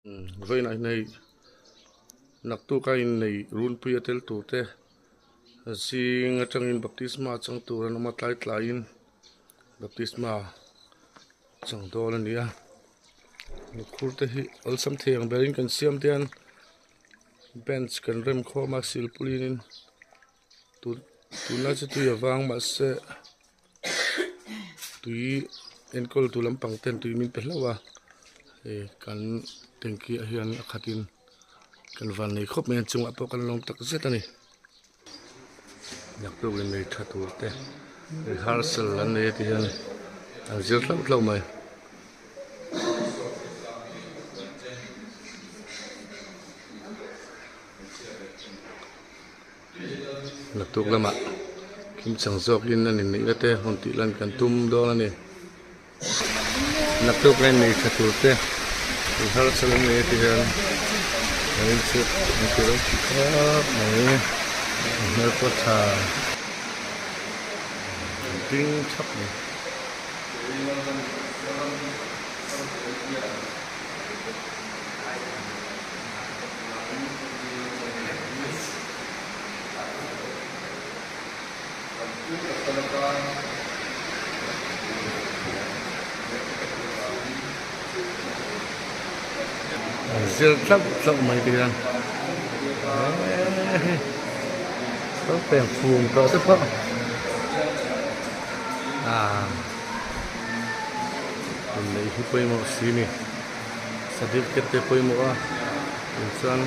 Vawiinah hian hei naktuk a innei runpui a tel tur te zing atangin baptisma chang tur an awm a tlai tlaiin baptisma chang dawn a ni a lukhur te hi awlsam thei ang berin kan siam te hian bench kan rem khawm a silpawlin in tun tunlai chu tui avang mahse tui enkawl tu lampang ten tui min pe hlauh a hei kan tanky ah hian a khat in kan van nei khawp mai a chungah pawh kan lawm tak zet a ni naktuk in nei tha tur te rehearsal an nei a ti hian an zir hlauh hlauh mai. Naktuk lamah kimchang zawkin an inneihna te hawn tih lan kan tum dawn a ni. Naktuk a innei tha tur te rehearsal an nei a ti hian an inchhip an ti ro tih khawp mai a hmel pawh tha an ding thap mai. An zir tlauh tlauh mai te hian eehh naupang fum tawh te pawh aaa inneih hi pawimawh si a ni. Certificate te pawimawh a tichuan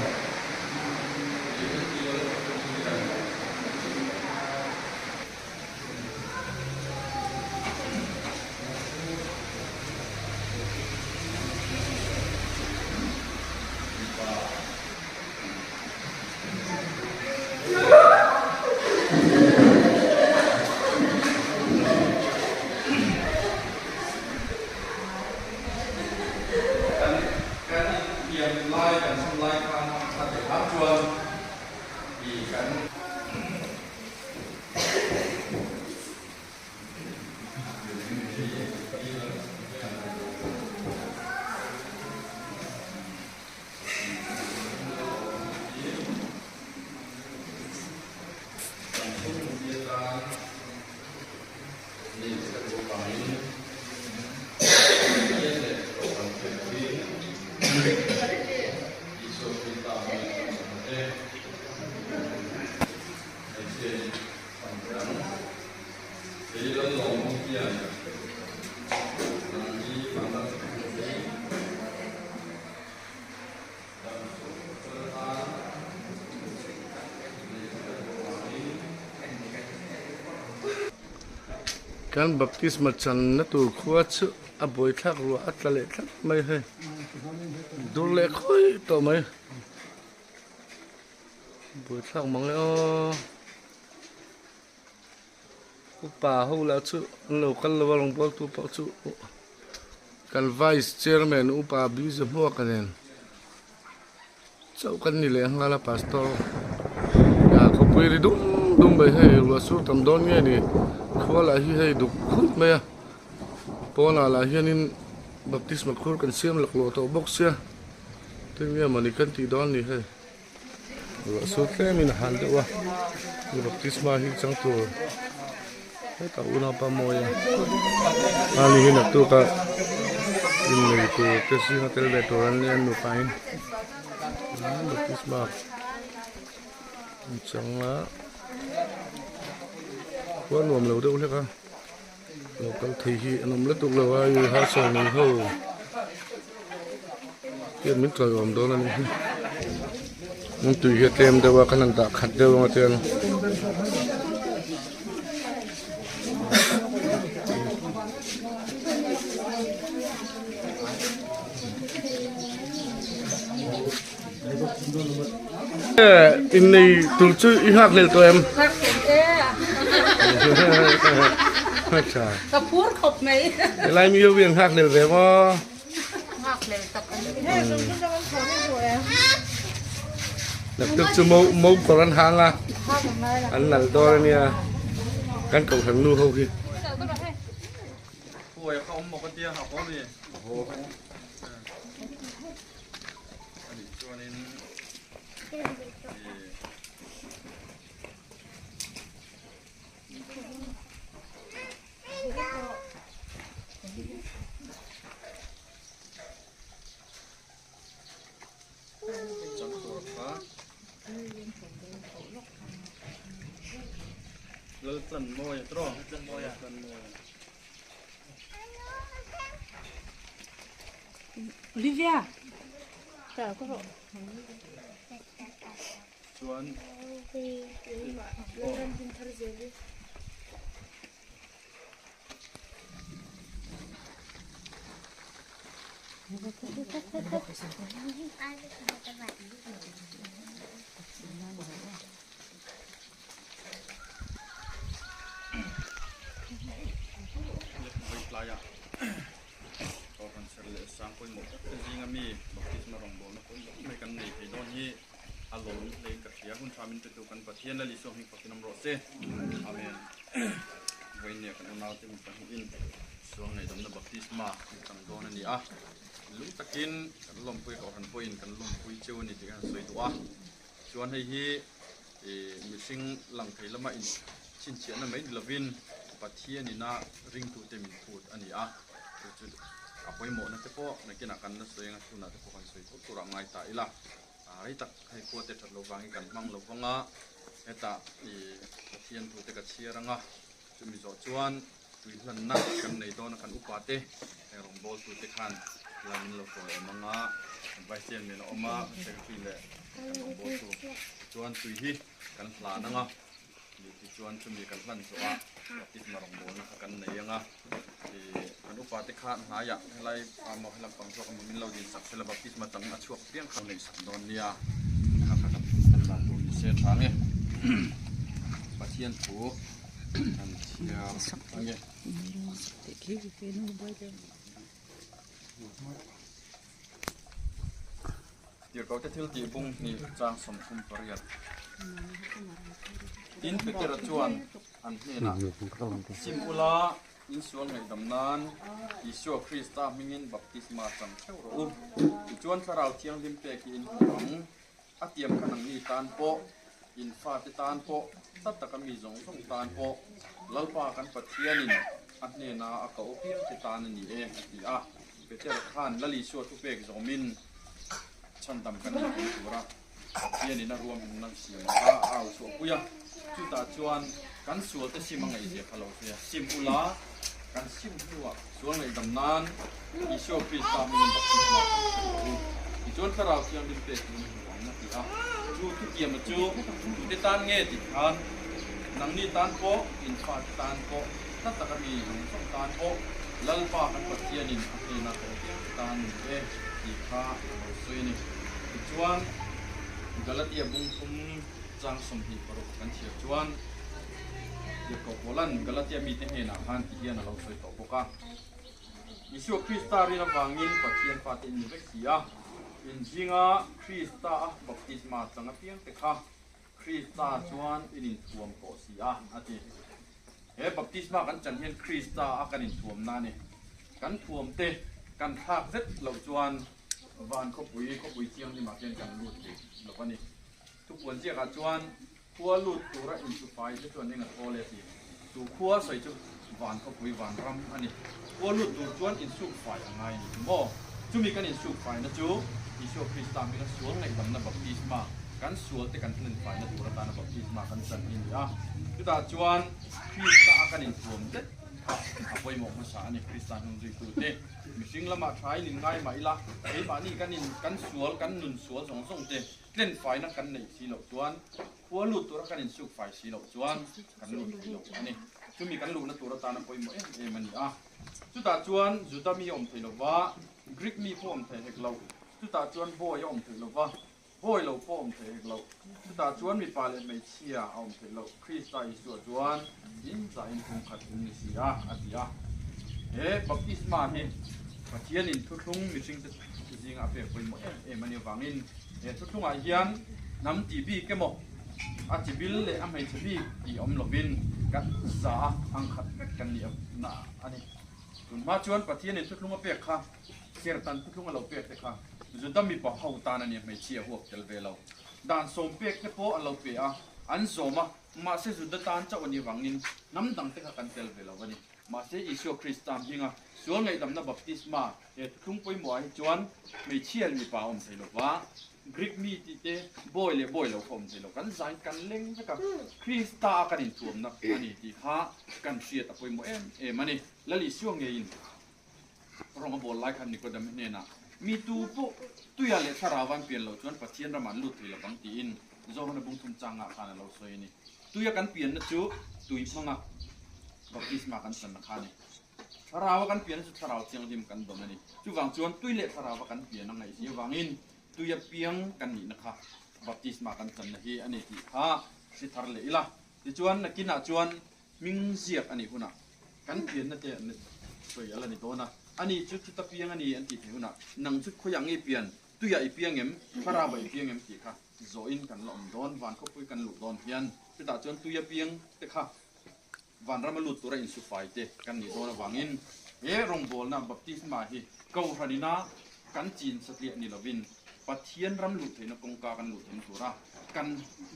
Kan inpian lai kan chhun lai khan a ti hram chuan i kan. Kan baptisma channa tur khua chu a buaithlak ruah a tla leh tlat mai hei dur leh khawi tawh mai buaithlak mang e aw upa ho lah chu an lo kal lo a rawngbawltu pawh chu kan vice chairman upa bizu hmuaka nen chauh kan ni leh nghal a pastor ah khawpui ri dum dum mai hei ruah sur tam dawn nge ni khua lah hi hei duk khut mai a pawnah lah hianin baptisma khur kan siam laklawh tawh bawk sia tinge mawni kan tih dawn ni hei. Ruah sur tlemin a han deuh a ni baptisma hi chang tur hetah unaupa mawi a ani hi naktuk a innei tur te zinga tel ve tur an nia an nupa in baptisma an chang a khua nuam lo deuh hlek a lo kal thei hi an awm lutuk lo a hei harsawm nei ho hian min tawiawm dawn a nih hi an tui hi a tlem deuh a kan han dah khat deuh ang a chuan Innei tur chu i nghak hlel tawh em? Nghak hlel e. Acha. Ka phur khawp mai. Helai mi ho hi an nghak hlel ve maw? Nghak hlel tak a ni. Naktuk chu mo mo kawr an hang a. An nal dawn a nia. Kan kohhran nu ho hi. Chuanin Chang tur kha Laltlanmawia tawh Laltlanmawia Olivia ta ko ro chuan Vawitlaiah Kohhran Serh leh Sang pawimawh tak te zinga mi baptisma rawngbawlna pawimawh mai kan nei thei dawn hi a lawm hlein ka hria. Hun tha min petu kan Pathian Lal Isua hming fakin awm rawh se. Amen. Vawinia kan unaute mi pahnihin Sual ngaihdamna baptisma an chang dawn a ni a. Lung takin kan lawmpui Kohhran pawhin kan lawmpui cheu a ni tih kan sawi duh a. Chuan hei hi mihring lang thei lama in chhinchhiahna mai ni lovin Pathian ina ringtute min phut a ni a, chu chu a pawimawhna te pawh nakinah kan la sawi anga tunah te pawh kan sawi tho turah ngai ta ila. Rei tak hei khua te that lo vangin kan hmang lo vang a, hetah Pathian thu te ka chhiar anga chumi zawh chuan tui hlanna kan nei dawn a kan upa te heng rawngbawltu te khan la min lo hruai awm ang a vice chairman a awm a secretary leh kan rawngbawltu chuan tui hi kan hlan ang a tichuan chumi kan hlan zawh a baptisma rawngbawlna kha kan nei ang a kan upa te khan hnaiah helai emaw helam pang zawk emaw min lo din sak sela baptisma chang a chhuak piang kha neih sak dawn nia kha kha kan dan tur ni se tha nge Pathian thu An thiam ange. Tirhkohte thil tih bung hnih chang 38. Tin, Petera chuan an hnenah, Sim ula, in sual ngaihdam nan Isua Krista hmingin baptisma chang theuh rawh u. Tichuan Thlarau Thianghlim pek hi in hmu ang. A tiam kha nangni tan pawh, in fate tan pawh, hla taka mi zawng zawng tan pawh, Lalpa kan Pathianin a hnena a koh apiangte tan a ni e, a ti a. Petera khan Lal Isua thupek zawmin chhandam kan nih theih tura Pathianin a ruahmanna siam kha a au chhuahpui a. Chutah chuan kan sualte sim a ngaihzia kha lo sawi a, Sim ula, kan sim hnuah sual ngaihdam nan Isua Krista hmingin baptisma kan hre duh u. Tichuan Thlarau Thianghlim pek in hmu ang a ti a. Chu thutiama chu tute tan nge tih khan nangni tan pawh, in fate tan pawh, hla taka mi zawng zawng tan pawh Lalpa kan Pathianin a hnena tawh piangte tan ni e tih kha a lo sawi a ni. Tichuan Galatia bung thum Chang 26 kan chhiar chuan Tirhkoh Paulan Galatia mite hnenah khan ti hian a lo sawi tawh bawk a, Isua Krista rin avangin Pathian fate in ni vek si a, in zinga Krista a baptisma chang apiangte kha Krista chuan in inthuam tawh si a, a ti. He baptisma kan chan hian Krista a kan inthuamna a ni. Kan thuamte kan thlak zet loh chuan van khawpui, khawpui thianghlimah hian kan lut thei lo a ni. Thupuan ziakah chuan khua lut tura inchufai te chuan eng a thawl e tih chu khua sawi chu van khawpui van ram a ni. Khua lut tur chuan insukfai a ngai a ni chu maw? Chumi kan insukfaina chu Isua Krista hminga sual ngaihdamna baptisma, kan sual te kan hlenfaina tur atana baptisma kan chan hi a ni a. Chutah chuan Krista a kan inthuam zet kha a pawimawh hmasa a ni, Krista hnungzuitute. Mihring lamah thain inngai mah ila, keimahni kan in kan sual kan nun sual zawng zawng te, Tlenfaina kan neih si loh chuan, khua lut tura kan insuk fai si loh chuan kan lut thei lo a ni. Chumi kan luhna tur atana pawimawh em em a ni a. Chutah chuan Juda mi a awm thei lo va, Greek mi pawh awm thei hek lo. Chutah chuan bawi a awm thei lo va, bawi lo pawh awm thei hek lo. Chutah chuan mipa leh hmeichhia a awm thei lo. Krista Isua chuan in zahin pumkhat in ni si a, a ti a. He baptisma hi Pathianin thuthlung mihringte zinga a pek pawimawh em em a nih avangin he thuthlungah hian hnam tih bik emaw a chi bil leh a hmeichhe bik tih awm lovin kan za a ang khat vek kan nih na a ni. Tunhma chuan Pathianin thuthlung a pek kha, sertan thuthlung a lo pek te kha. Juda mipa ho tan a ni a, hmeichhia huap tel ve lo. Dan sawm pek te pawh an lo pe a, an zawm a, mahse Juda tan chauh a nih avangin hnam dang te kha kan tel ve lo a ni. Mahse Isua Krista hminga sual ngaihdamna baptisma he thuthlung pawimawhah hi chuan hmeichhia leh mipa a awm thei lo va, Greek mi tih te bawi leh bawi lo kha awm thei lo. Kan zain kan leng vek a, Krista a kan inthuamna a ni tih kha kan hriat a pawimawh em em a ni. Lal Isua ngeiin rawng a bawl lai khan Nikodem hnenah, Mi tu pawh tuia leh thlarau an pian loh chuan Pathian ramah an lut thei lo vang tiin Johana bungthum changah khan a lo sawi a ni. Tuia kan pianna chu tui hmanga baptisma kan channa kha a ni. Thlaraua kan pianna chu thlarau thianghlim kan dawn a ni. Chuvang chuan tui leh thlaraua kan pian a ngaihzia vangin tuia piang kan nihna kha baptisma kan channa hi a ni tih kha hre thar leh ila. Tichuan nakinah chuan hming ziak a nih hunah kan pianna te an sawi a la ni dawn a. Ani chu chuta piang a ni an tih theih hunah nang chu khawiah nge pian, tuiah i piang em, thlarauah i piang em tih kha zawhin kan la awm dawn. Van khawpui kan luh dawn hian chutah chuan tuia piang te kha vanrama lut tura insufai te kan nih dawn avangin he rawngbawlna baptisma hi Kohhranina kan chin satliah ni lovin Pathian ram luh theihna kawngka kan luh theihna tura kan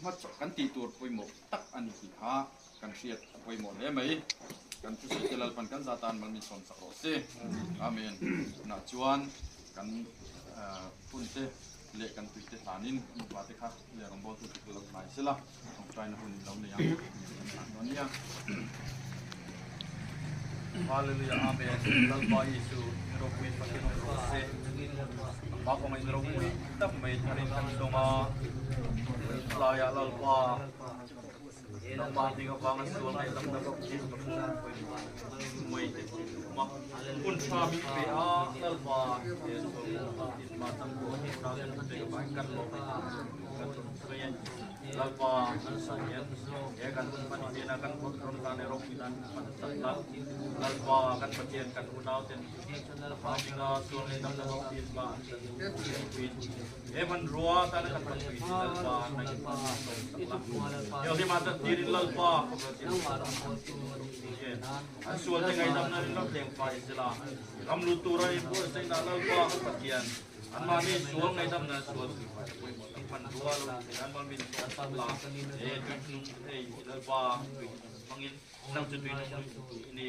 hmachhawn kan tih tur pawimawh tak a ni tih kha kan hriat a pawimawh hle mai. Kan thusawi te Lalpan kan za tan mal min sawm sak rawh se. Amen. Tunah chuan kan hun te leh kan tui te hlanin nupa te kha leh rawngbawltu te kha lo hnai sela tawngtaina hun in lo nei ang kan hlan dawn nia. Hallelujah Amen Lalpa Isu ropui fakin awm rawh se. Amah kawnga in ropui tak mai tharin kan dawng a, tlaiah Lalpa Nangmah ding avanga sual ngaihdamna baptisma mai te chu tum a, hun tha min pe a, Lalpa he sual baptisma changtu hi unau te kan pek avangin kan lawm a, kan lawm sawi a ni. Lalpa hian he kan hun hman hian a kan rawn tan erawh pui nan hman tak la, Lalpa kan Pathian kan unau ten Nangmah dinga sual ngaihdamna baptisma an chan puiin He hmanrua tana kan hman pui hi Lalpa nang in hman sak la. Thianghlim ah chan tirin Lalpa khawvel tin an sual te ngaidam nan in ram tleng fai sela. Ram lut tur a in buatsaihna Lalpa kan Pathian anmahni sual ngaidam nan sual pui fai te pawimawh tak hmanrua lo ni thei nan malmin sawm sak la. He tuihnung hei Lalpa tui hmangin Nang chu tui nung lui i ni.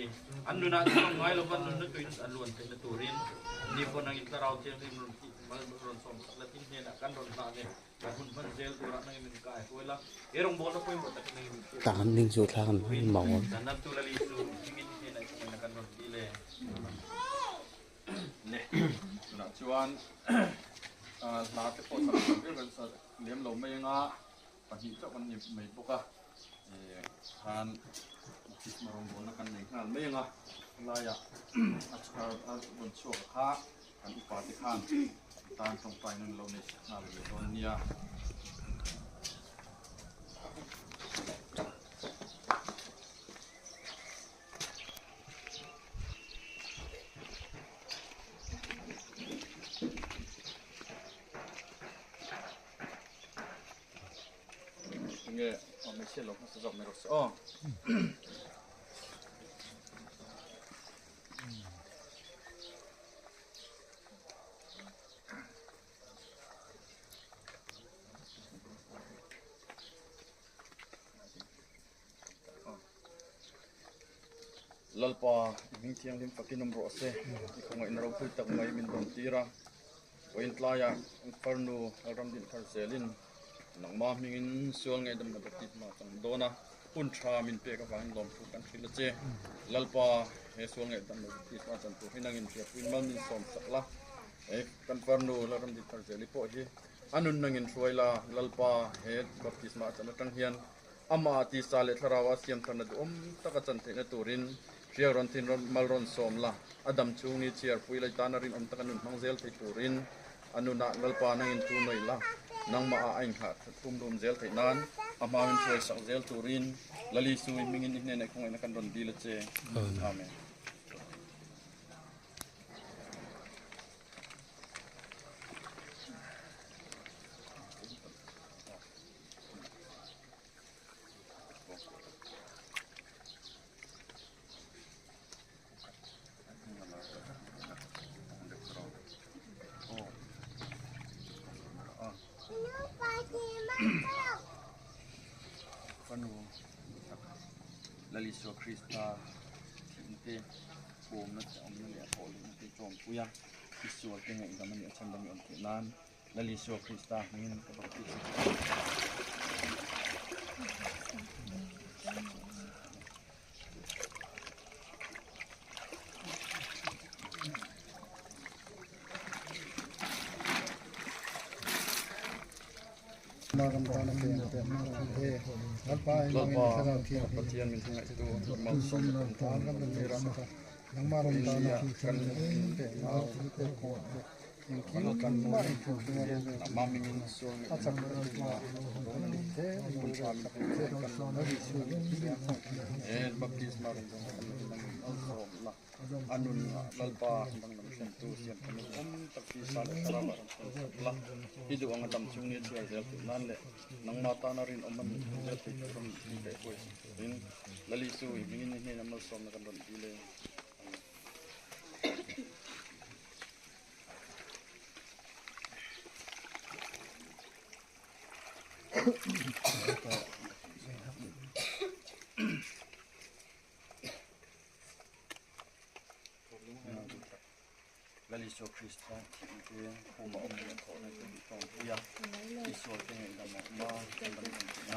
An nunah chu ang ngai lova nunna tui an luan theihna turin ni pawh nangin Thlarau Thianghlim rawn tih mal rawn sawm sak la tin hnenah kan rawn hlah le kan hun hman zel turah nangin min kai hruai la he rawngbawlna pawimawh takin nangin min hriat Tang ding chu thla kan turin mau ang. Dan nan tu lali chu hmingin hnenah i kawngin kan rawn ti le. Le tunah chuan hla te pawh sak sak viau kan sa lem lo mai anga pahnih chauh kan ni mai bawk a. Khan baptisma rawngbawlna kan nei nghal mai ang a, helaiah a chhar a rawn chhuak a kha kan upa te khan tan tawngtai nan lo nei sak nghal ve dawn nia. Nge a hmeichhia lo hmasa zawk mai rawh se aw. Lalpa i hming thianghlim fakin awm rawh se i khawngaihna ropui tak mai min rawn tir a vawiin tlaiah farnu ram din thar zelin Nangmah hmingin sual ngaihdamna baptisma chang dawn a, hun tha min pek avangin lawmthu kan hrilh a che. Lalpa, he sual ngaihdamna baptisma chan tur hi nangin hriatpuiin mal min sawm sak la. He kan farnu Lalramdin Tharzeli pawh hi a nun nangin hruai la. Lalpa, he baptisma a chan atang hian amah tisa leh thlarau a siam tharna duhawm taka chan theihna turin hriak rawn thin rawn mal rawn sawm la. A dam chhung ni chhiarpui lai tana rinawm taka nun hmang zel thei turin A nunah Lalpa nangin thu nawi la, nangmahah a inghah thum rum zel theih nan a hmangin hruai sak zel turin Lal Isu i hmingin i hnenah khawngaihna kan rawn dil a che. Amen. Lal Isua Krista thihna te, pawmna te, awmna leh a thawhlehna te tawmpui a, i sual te ngaihdam a nih a chhandam i awm theih nan Lal Isua Krista hmingin ka baptism a. Lalpa Pathian min hmangaihtu malsawmna kan tan kan tir a, kan kan mamingin sual ngaih baptisma rawn dawng kan malsawm la. A nun Lalpa danglam thlentu siam tha min awm tak tisa leh thlarau ah rawn thlen chhuak la. I duh anga dam chung ni chhiar zel theih nan leh nangmah tana rinawm a nih thlen zel thei tur rawn ti leh huai sak turin Lal Isu i hmingin i hnena malsawmna kan rawn dil e. Amen. Lal Isua Krista thihna te khuma awm leh thawhna te duh tawngpui a, i sual te ngaihdam a awm a, kan dam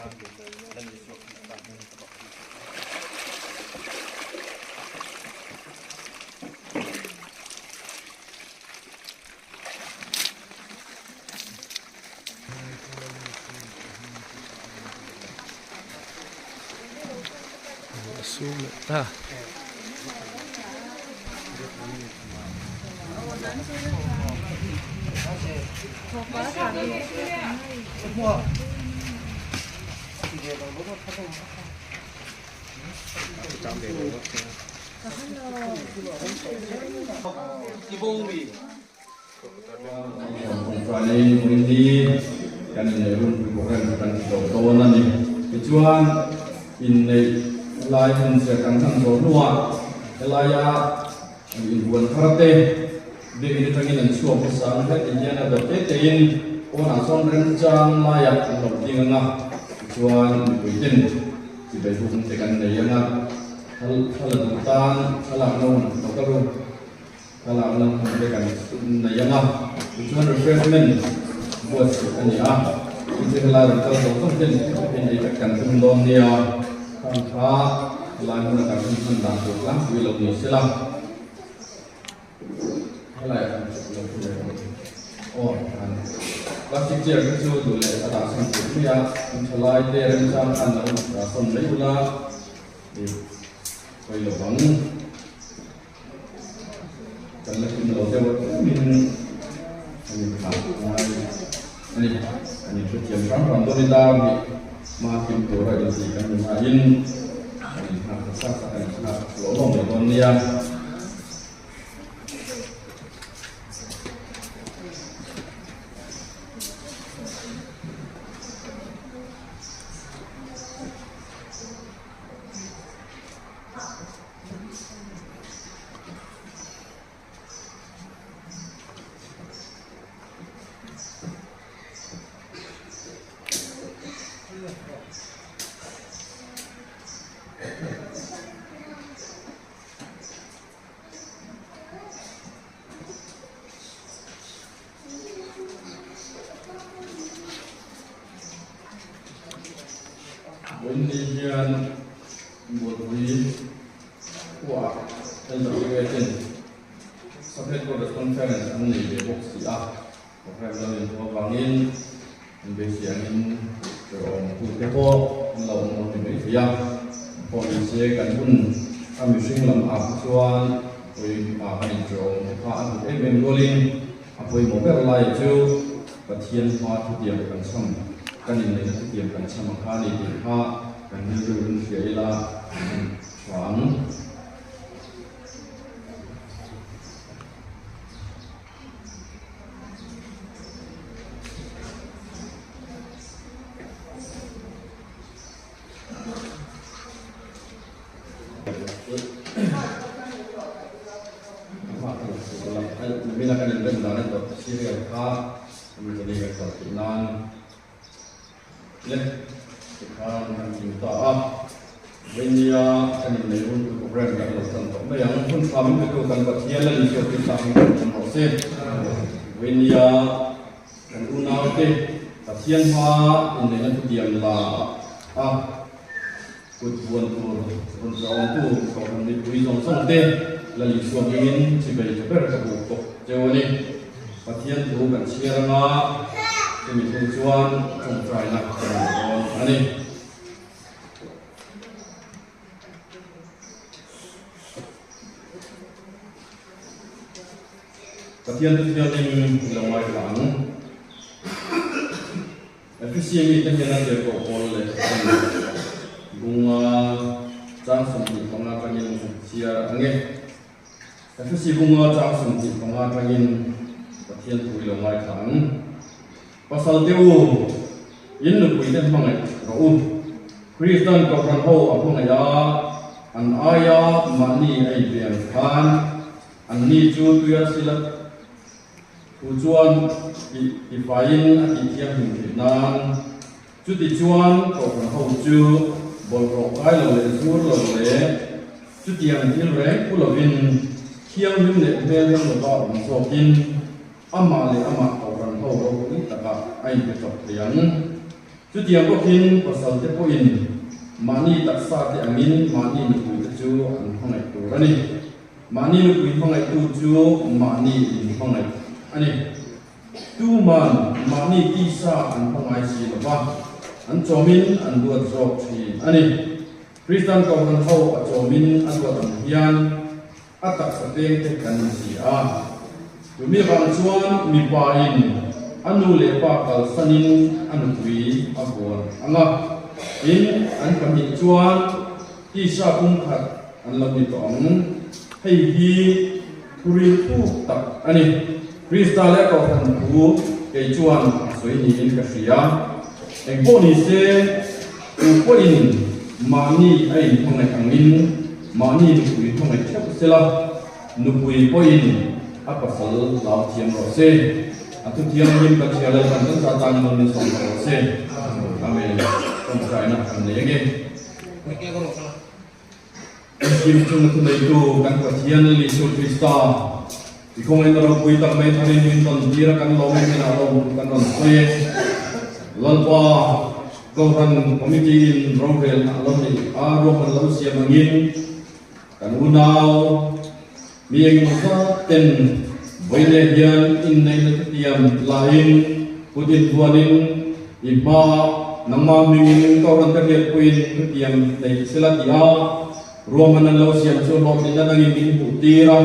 awm theih nan Lal Isua Krista hming ka baptis a che. A sum leh ta. Chuanin vawiin hi kan inneih hun program chu kan ti tawh dawn a ni. Tichuan inneih lai hun zir kan hman zawh hnuah helaia inbuan thar te biakinn atangin an chhuak hmasa ang hlek hian a dawt te tein pawnah sawn remchang laiah an lo ding ang a, tichuan mipui ten chibai hun te kan nei ang a, thla la duh tan thlalak no han tawk a ru. Thlalakna hmun te kan nei ang a, tichuan refreshment buatsaih a ni a, chu helai rawn kal zawng zawng ten in ei vek kan tum dawn nia, khang kha helai hmuna kan hun hman dan tur tlangpui lo ni sela, helai ah kan chhuk lo thu leh aw kan plastic chair te chu duh leh a dah sawn theih mai a, in thalai te remchang khan lo dah sawn mai ula i hawi lo vang. Kan la hlim lo deuh tlemin a ni thla ngai a ni. Kan inhrethiam hram hram dawn i dar nih hma hlim tura inti kan ni hmain kan inhak ta sa sa kan inhak lawh lawh mai dawn nia. Vawiin ni hian Bualpui khuaah LWA ten Sub-Headquarters Conference an nei ve bawk si a, programme lam inhmuh avangin an beisei angin ṭawngtute pawh an lo awm lo ni maithei a, pawh ni se kan hun a mihring lam ah kha chuan pawi ah kan inṭawng te kha a hlut em em rualin a pawimawh ber lai chu Pathian hma thutiam kan chham, kan inneihna thutiam kan chham ang kha a ni tih kha kan rilru in hria ila an tha ang. Nimina kan inrem dan a dawt serial kha mi zali kan kal theih nan le tikhan kan tling ta a. Vainia kan inneih hun tur program kan lo tan tawh mai ang. Hun tha min petu kan Pathian la Isua Krista hming kan awm rawh se. Vainia kan unaute Pathian hma inneihna thutiam la a kut vuan tur rawn tlawmtu Kohhran mipui zawng zawng te Lal Isua hmingin chibei tha ber ka buk bawk cheu a ni. Pathian thu kan chhiar anga chumi thu chuan tawngtaina kan nei dawn a ni. Pathian thu thiangin i lo ngaithla ang. Efesia mite hian a tirhkoh pawl leh an bunga chang 25 atangin chhiar ang e. Efesi bunga chang 25 atangin Pathian thu i lo ngaithla ang. Pasal te u, in nupui te hmangaih rawh u. Kristan Kohhran ho a hmangaih a, an aia mahni a inpe ang khan anni chu tuia sila Thu chuan tifaiin a tihthianghlim theih nan. Chuti chuan Kohhran ho chu bawlhhlawh kai lo leh zur lo leh chutiang thil reng phu lovin thianghlim leh hmelhem lova awm zawkin amah leh amah Kohhran ho ropui takah a inpe chawp thei ang. Chutiang bawkin pasalte pawhin mahni taksa te angin mahni nupuite chu an hmangaih tur a ni. Mahni nupui hmangaihtu chu mahni inhmangaih a ni. Tuman mahni tisa an hmangai si lo va, an chawmin an duat zawk thin a ni. Kristan Kohhran ho a chawmin a duat ang hian a taksa pengte kan ni si a. Tumi vang chuan mipain a nu leh pa kalsanin a nupui a buan ang a, tin an pahnih chuan tisa pumkhat an lo ni tawh ang. Hei hi thuril thuk tak a ni. Krista leh Kohhran thu kei chuan a sawi niin ka hria. Engpawh ni se, tu pawhin mahni a inhmangaih angin mahni nupui hmangaih theuh sela, nupui pawhin a pasal lau thiam rawh se. A thuthianghlim ka chhia Lalpan kan za tan nawn min sawm rawh se. Amen. Tawngtaina kan nei ange. Engkim chunga thuneitu kan Pathian Lal Isua Krista, i khawngaihna ropui tak mai tharin min tawn tir a, kan lawm em hnenah lawmtu kan rawn sawi e. Lalpa, Kohhran Committee in rorelna a lo neih a, ruahman lo siam angin kan unau mi engemaw zat ten vawiin hian inneihna thutiam lahin kut invuanin i hma nangmah hmingin Kohhran ka hriatpuiin thutiam nei sela ti a, ruahman an lo siam chu hlawhtlinna dangin min hmuh tir a,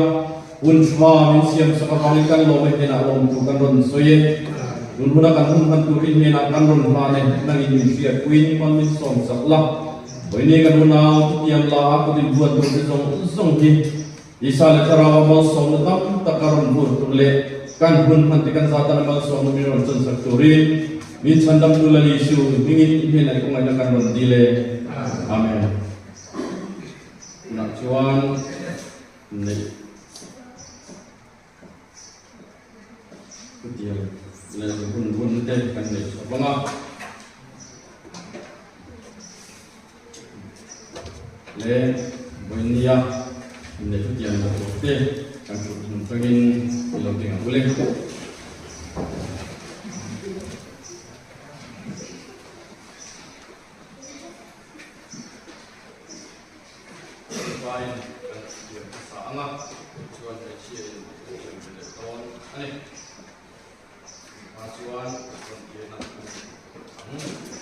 hun tha min siam sak avangin kan lawm e hnenah lawmtu kan rawn sawi e. Tun huna kan hun hman turin hnenah kan rawn hlan e, nangin min hriatpuiin hman min sawm sak la. Vawiin kan unau thutiam la a kut inbuan tur te zawng zawng hi Isa leh Thlarau a malsawmna tam tak a rawn vur tur leh kan hun hman te kan zatan a malsawmna min rawn chansak turin min chhandamtu Lal Isu hmingin i hnenah i khawngaihna kan rawn dil e. Amen. Tunah chuan neih chutiang leh hun hun te kan neih chhuah vang a. Le vawinia inneih chutiang lo tur te kan thut hmun tangin i lo ding ang u le. Mipain kan thiam hmasa ang a, chuan hmeichhiain kan thiam ve leh dawn a ni. Mipa chuan rawn tirna a ni ang.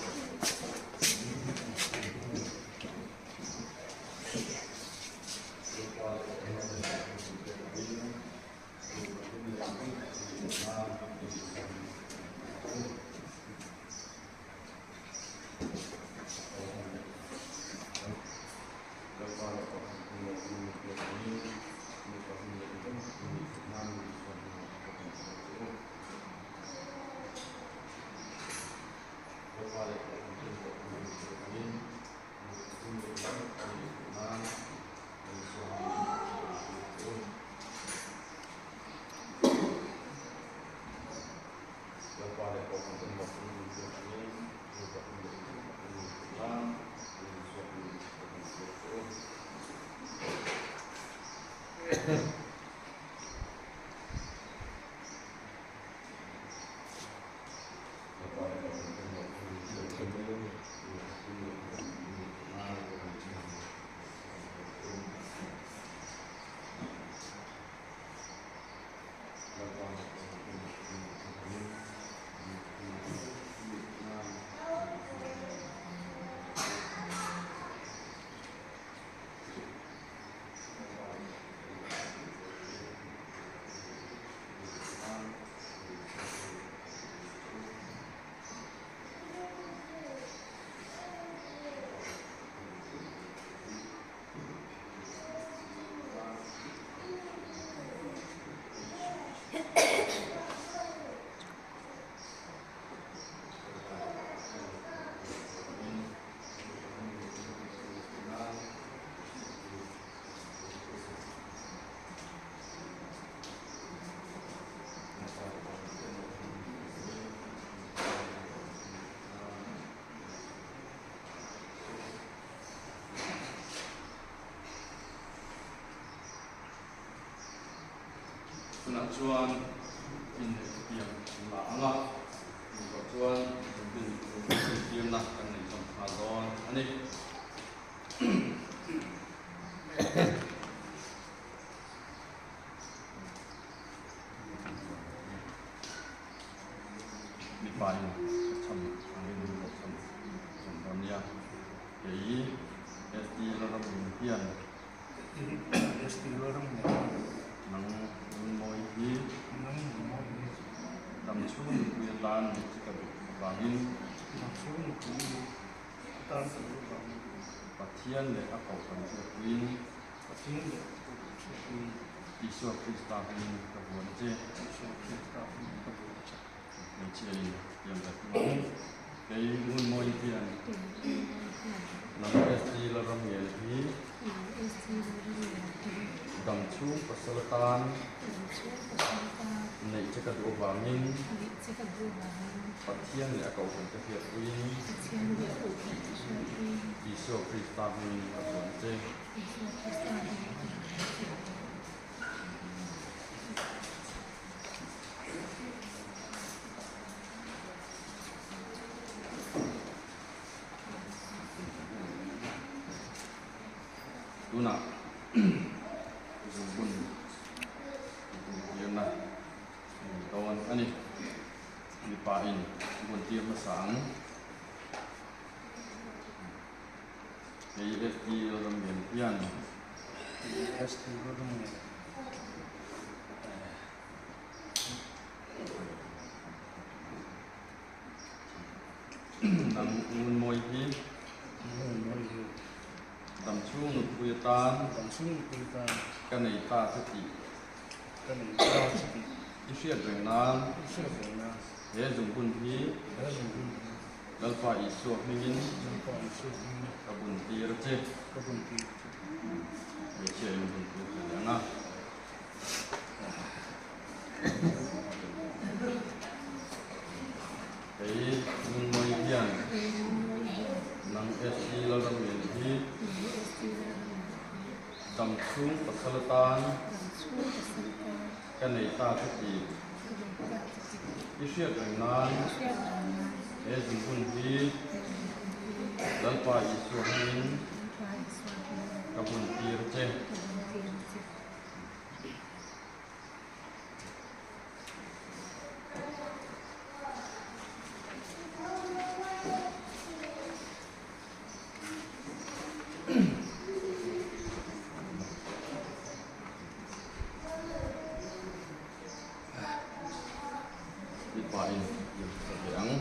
Tunah chuan inneih thutiam an la ang a, inzawh chuan zungbun zirtirna kan nei zawm nghal dawn a ni. Mipa in ka cham angin min lo cham zawm dawn nia. Kei ST Lalramnun hian ST Lalramnun hian nang Nunmawi hi nang Nunmawi hi dam chhung nupui atan neih che ka duh avangin dam chhung nupui atan ka duh avangin Pathian leh a kohhran hriatpuiin Pathian leh a kohhran hriatpuiin Isua Krista hmingin ka vuan a che. Isua Krista hmingin ka vuan a che. Hmeichhia in tiam ve thung ang. Kei Ngunmawi hian nang SG Lalramngel hi dam chhung pasal atan neih che ka duh avangin Pathian leh a kohhran te hriatpuiin Isua Krista hmingin ka vuan che. Tunah zungbun intirna a ni dawn a ni. Mipa in bun tir hmasa ang. Hei ST Lalramlian hian ST Lalramlian Nang Ngunmawi hi Damchhung nupui atan ka nei ta che tih i hriat reng nan he zungbun hi Lalpa Isua hmingin ka bun tir a che. Hmeichhia in bun tir thei ang a. Kei Nunmawi hian nang SC Lalramlian hi dam chhung pasal atan ka nei ta che tih i hriat reng nan he zungbun hi Lalpa Isua hmingin ka bun tir che. Mipa in in hre ve ang.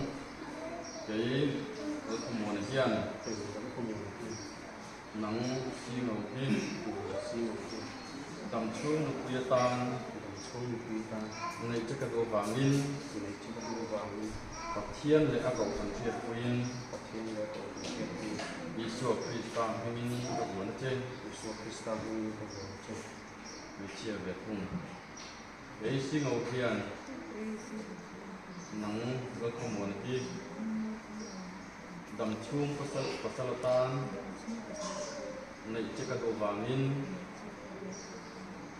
Kei Lalkhawmuana hian Nang Singo hi dam chhung nupui atan neih che ka duh avangin Pathian leh a kohhran hriatpuiin Isua Krista hmingin ka vuan a che. Hmeichhia ve thung. Kei Singo hian nang Lalkhawmuana hi Dam chhung pasal pasal atan neih che ka duh vangin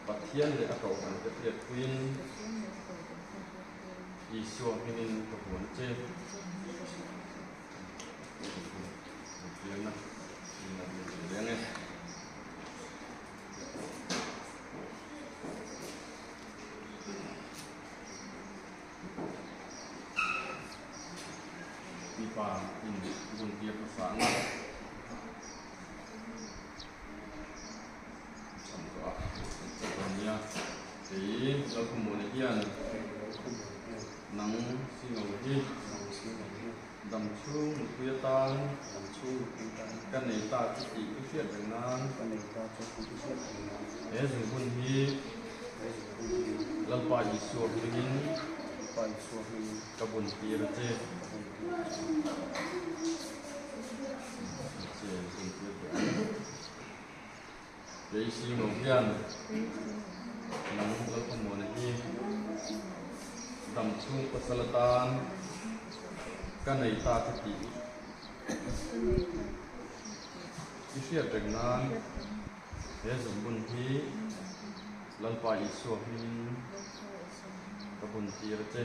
Pathian leh a kohhran te hriatpuiin Isua hmingin ka huan che. Mipa in bun tir hmasa ang a, chhan tawh a, an che dawn nia. Kei Lalkhawmuana hian nang Singo hi dam chhung nupui atan ka nei ta che tih i hriat reng nan he zungbun hi Lalpa Isua hmingin ka bun tir a che. Che bun tir teh ang. Kei Singlo hian nang Lalkhamuana hi dam chhung pasal atan ka nei ta che tih i hriat reng nan he zungbun hi Lalpa Isua hmingin ka bun tir a che.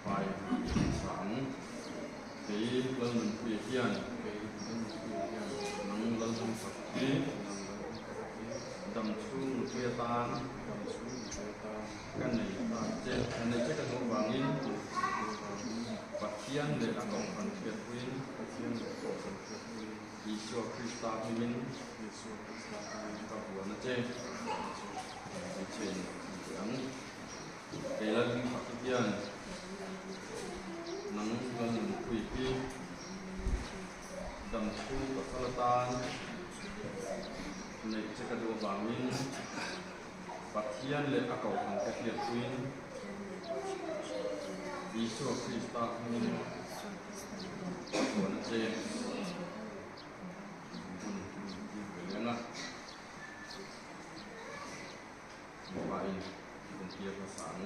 Pai sang kei Lalnunpuia hian nang Lalhmingsak hi dam chhung nupui atan ka nei ta che ka nei che ka duh avangin Pathian leh a Kohhran hriatpuiin Isua Krista hmingin ka buan a che. Hmeichhe in an ti ang. Kei Lalhmingthak hi hian nang Lalnunpui hi dam chhung pasal atan neih che ka duh avangin Pathian leh a kohhran te hriatpuiin Isua Krista hmingin ka huan a che. Hun tir ve leng a. Mipa in kan tir hmasa ang.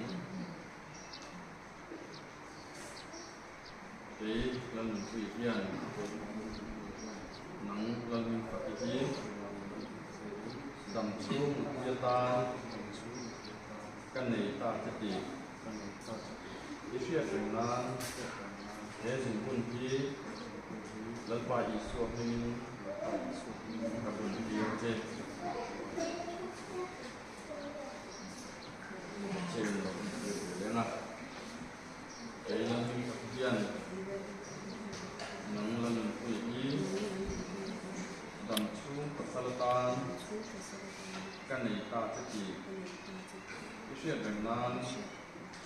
Kei Lalnunpuii hian nang Lalhmingfaki hi dam chhung nupui atan ka nei ta che tih i hriat reng nan he zungbun hi Lalpa Isua hmingin ka bun tir che. Chain lo tir ve leng a. Kei Lalhming hian nang Lalnunpui hi dam chhung pasal atan ka nei ta che tih i hriat reng nan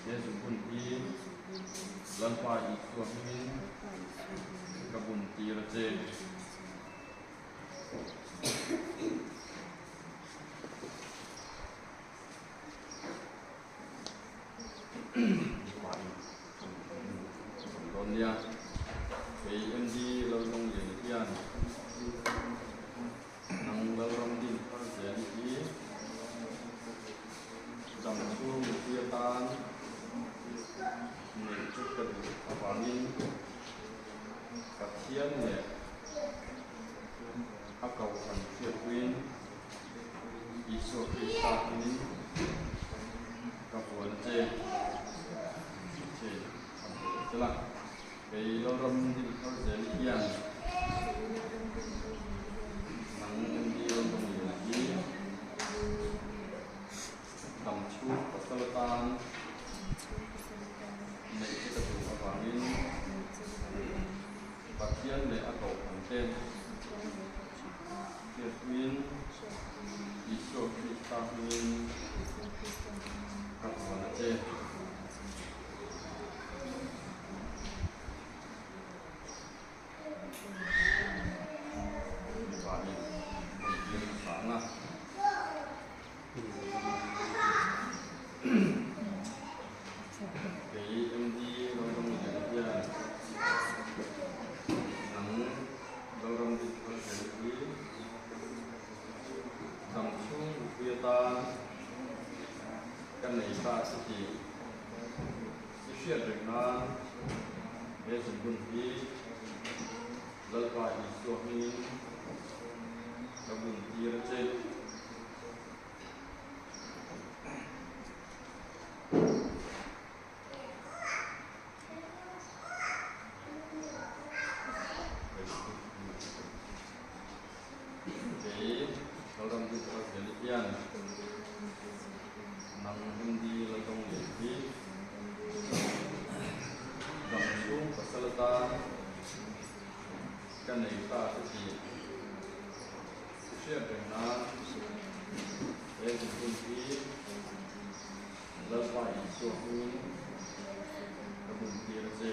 he zungbun hi Lalpa Isua hmingin ka bun tir a che. Dawn nia, kei MD Lalzawngliana hian nang Lalramdin thar zel hi dam chhung mipui atan neih chu ka duh avangin Pathian leh a Kohhran hriatpuiin Isua Krista hmingin ka vuan a che. Che tham ve tel a. Kei Lalram Dinthar zel hian nang MD Laldawngliana hi dam chhung pasal atan neih che ka duh avangin Pathian leh a Kohhran te hriatpuiin Isua Krista hmingin ka huan a che. Mipa in rawn tir hmasa ang a. Kei MD Lalramlian hian nang Lalram dik thar zel hi dam chhung mipui atan ka nei ta che tih i hriat reng nan he zungbun hi Lalpa Isua hmingin ka bun tir a che. Kei Lalramdin Ruatliani hian nang MD Laldawng leh hi dam chhung pasal atan ka nei ta ka ti. I hriat reng nan he zungbun hi Lalpa Isua hmingin ka bun tir a che.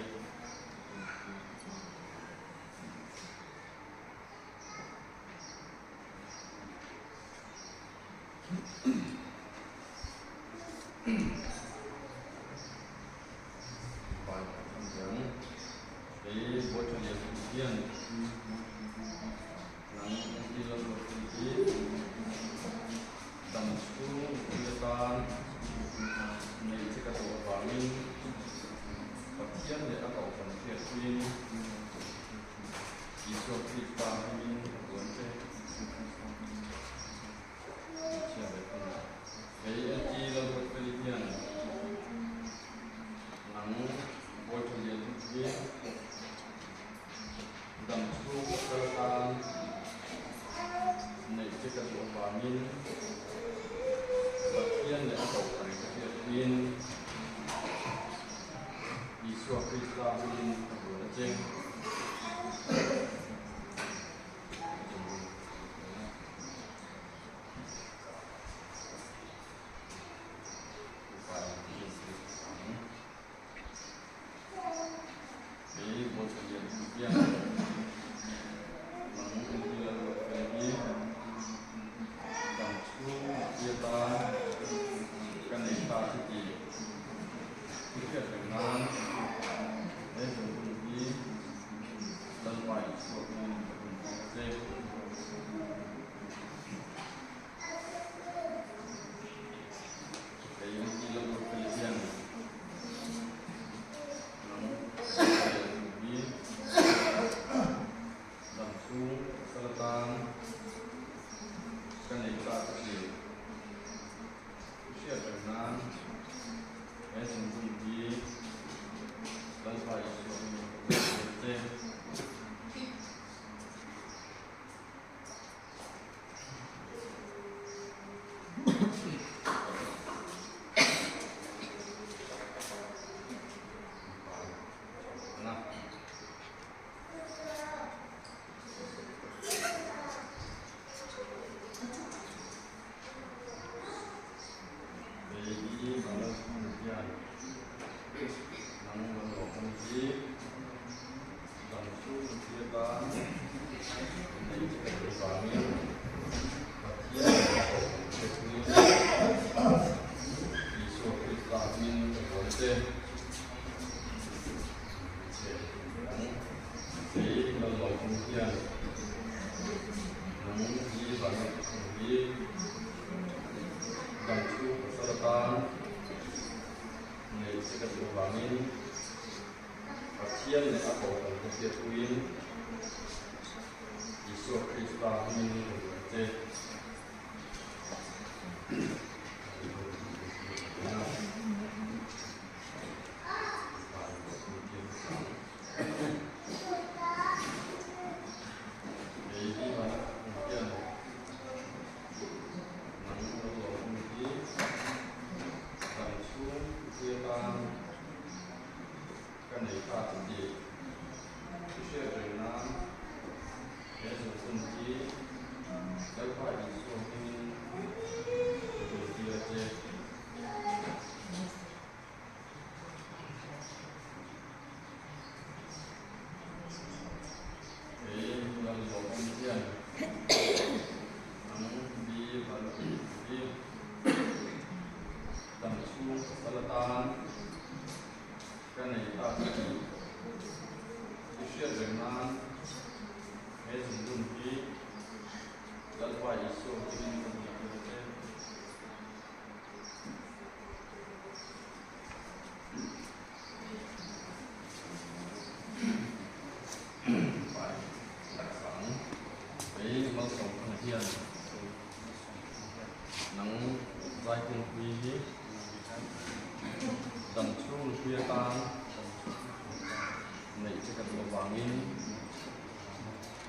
Pathian leh a kohhran hriatpuiin Isua Krista hmingin ka tuan che. Chhia ve thung a. Kei LT Lalruatfeli hian nang Bawiṭha lian hi hi dam chhung pasal tan neih che ka duh avangin Pathian leh a kohhran ka hriatpuiin Isua Krista hmingin ka buan a che. Zaikungpui hi damchhung nupui atan neih che ka duh avangin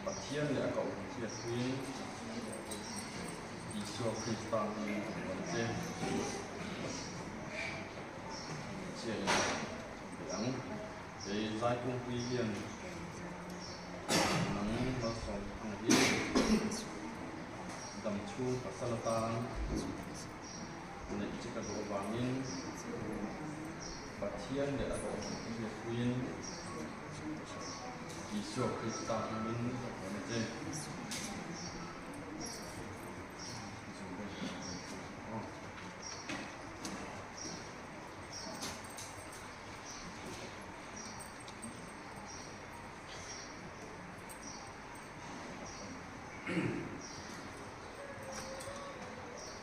Pathian leh a kohhran hriatpuiin Isua Krista hmingin ka buan che. Hmeichhia in be ang. Kei Zaikungpui hian nang malsawm ang hi damchhung pasal atan neih che ka duh avangin Pathian leh a rawhawm te hriatpuiin Isua Krista hmingin ka puan a che.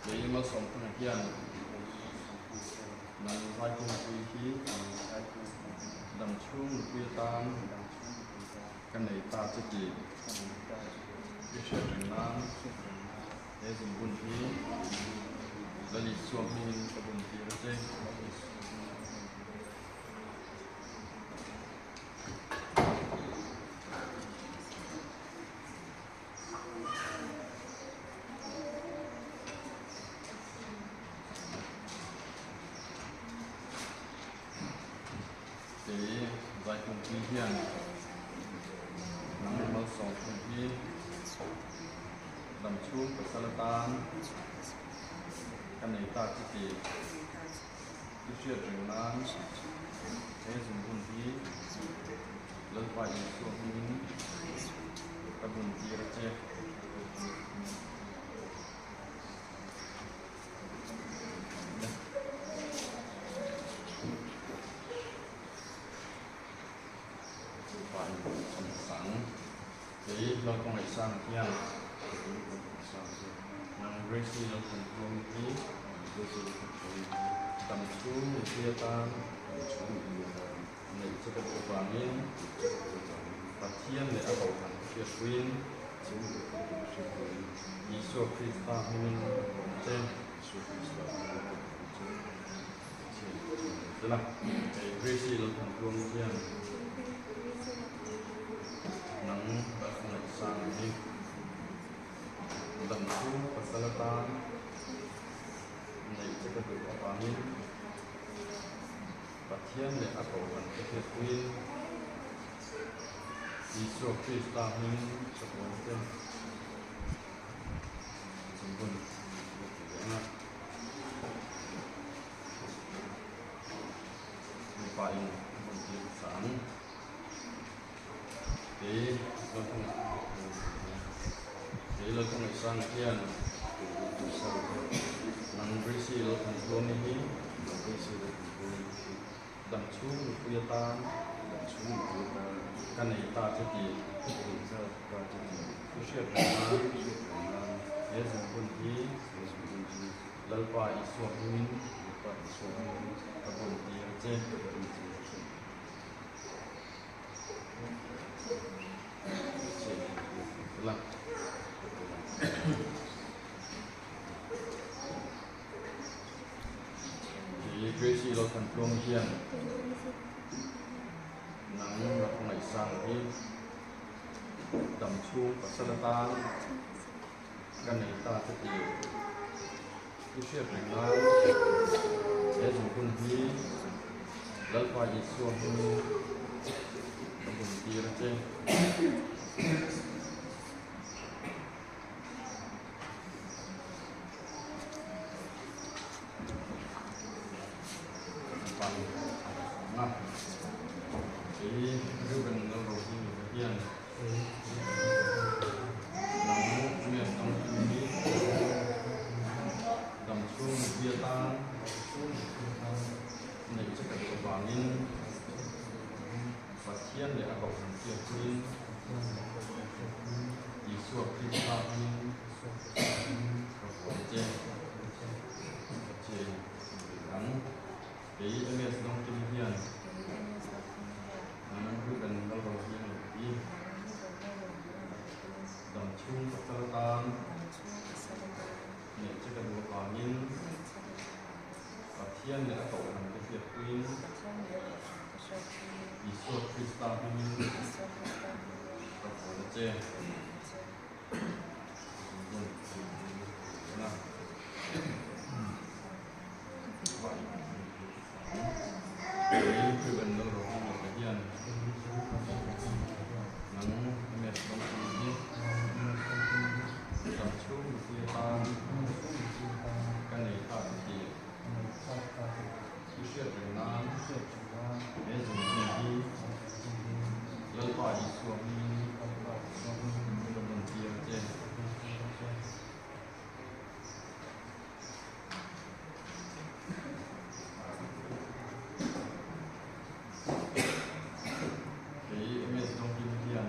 Kei Malsawmthanga hian nang Zaikungpui hi damchhung nupui atan ka nei ta che tih i hriat reng nan he zungbun hi Lalisua hmingin ka bun tir a che. Kei Zaikungpui hian nang malsawmthum hi damchhung pasal atan ka nei ta che tih I hriat reng nan he zungbun hi Lalpa Isua hmingin ka bun tir a che. Lalpa in chhan sang. Kei Lalpa ngaihsang hian nang Gracie Lalthanpuang hi dam chhung mipui atan neih che ka duh avangin Pathian leh a Kohhran hriatpuiin Isua Krista hmingin ka puan che. Sela, kei Gracie Lalthanpuang hian nang ka ngaihsang ang hi. Dam chhung pasal atan neih che ka duh avangin Pathian leh a Kohhran te hriatpuiin Isua Krista hmingin ka puan che. Zungbun ka ti leh ang a. Mipa in a hmun tir hmasa ang. Kei Kei Lalkhawngaihsanga hian nang Gracie Lalthantluangi hi damchhung nupui atan ka nei ta che tih i hriat reng nan he zungbun hi Lalpa Isua hmingin ka bun tir che. Gracie lo than tluang hian nang la khawngaihsang hi dam chhung pasal atan ka nei ta che tih i hriat reng nan he zungbun hi Lalpa Isua hmingin ka bun tir a che. Kei Reuben Lalrohimi ka hian Nang Julius Dangkim hi damchhung nupui atan neih che ka duh avangin Pathian leh a Kohhran hriatpuiin Isua Krista hmingin ka vuan che. Ka che ang. Kei MS Dawngkim hian nang Ruben Lalrohlian hi damchhung pasal atan neih che ka duh avangin. Pathian leh a kohhran te hriatpuiin Isua Krista hmingin ka vuan a che. Lalpa Isua hmingin ka rawn tir a che. Kei MS Dawngkim hian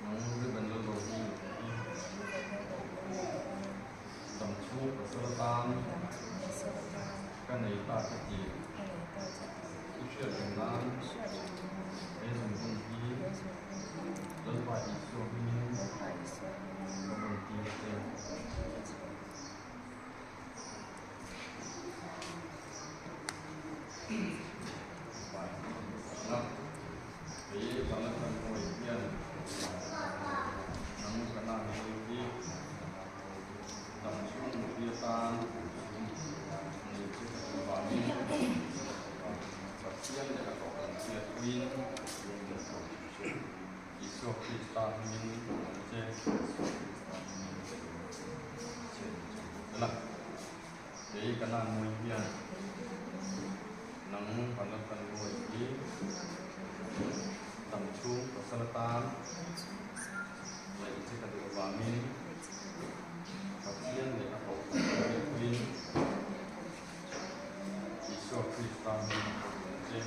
nang Reuben Lalrovi hi damchhung pasal atan ka nei ta ka ti. I hriat reng nan he zungbun hi Lalpa Isua hmingin ka rawn tir a che. Hei Vanathan Mawi hian nang Kanan Mawi hi damchhung mipui atan nei che ka duh vangin Pathian leh a kohhran hriatpuiin Isua Krista hmingin ka awm che. Ela, kei Kanan Mawi hian nang Vanathan Mawi hi damchhung pasal atan Ngaih che ka duh avangin Pathian leh a kohhran ka hriatpuiin Isua Krista hming ka vuan che.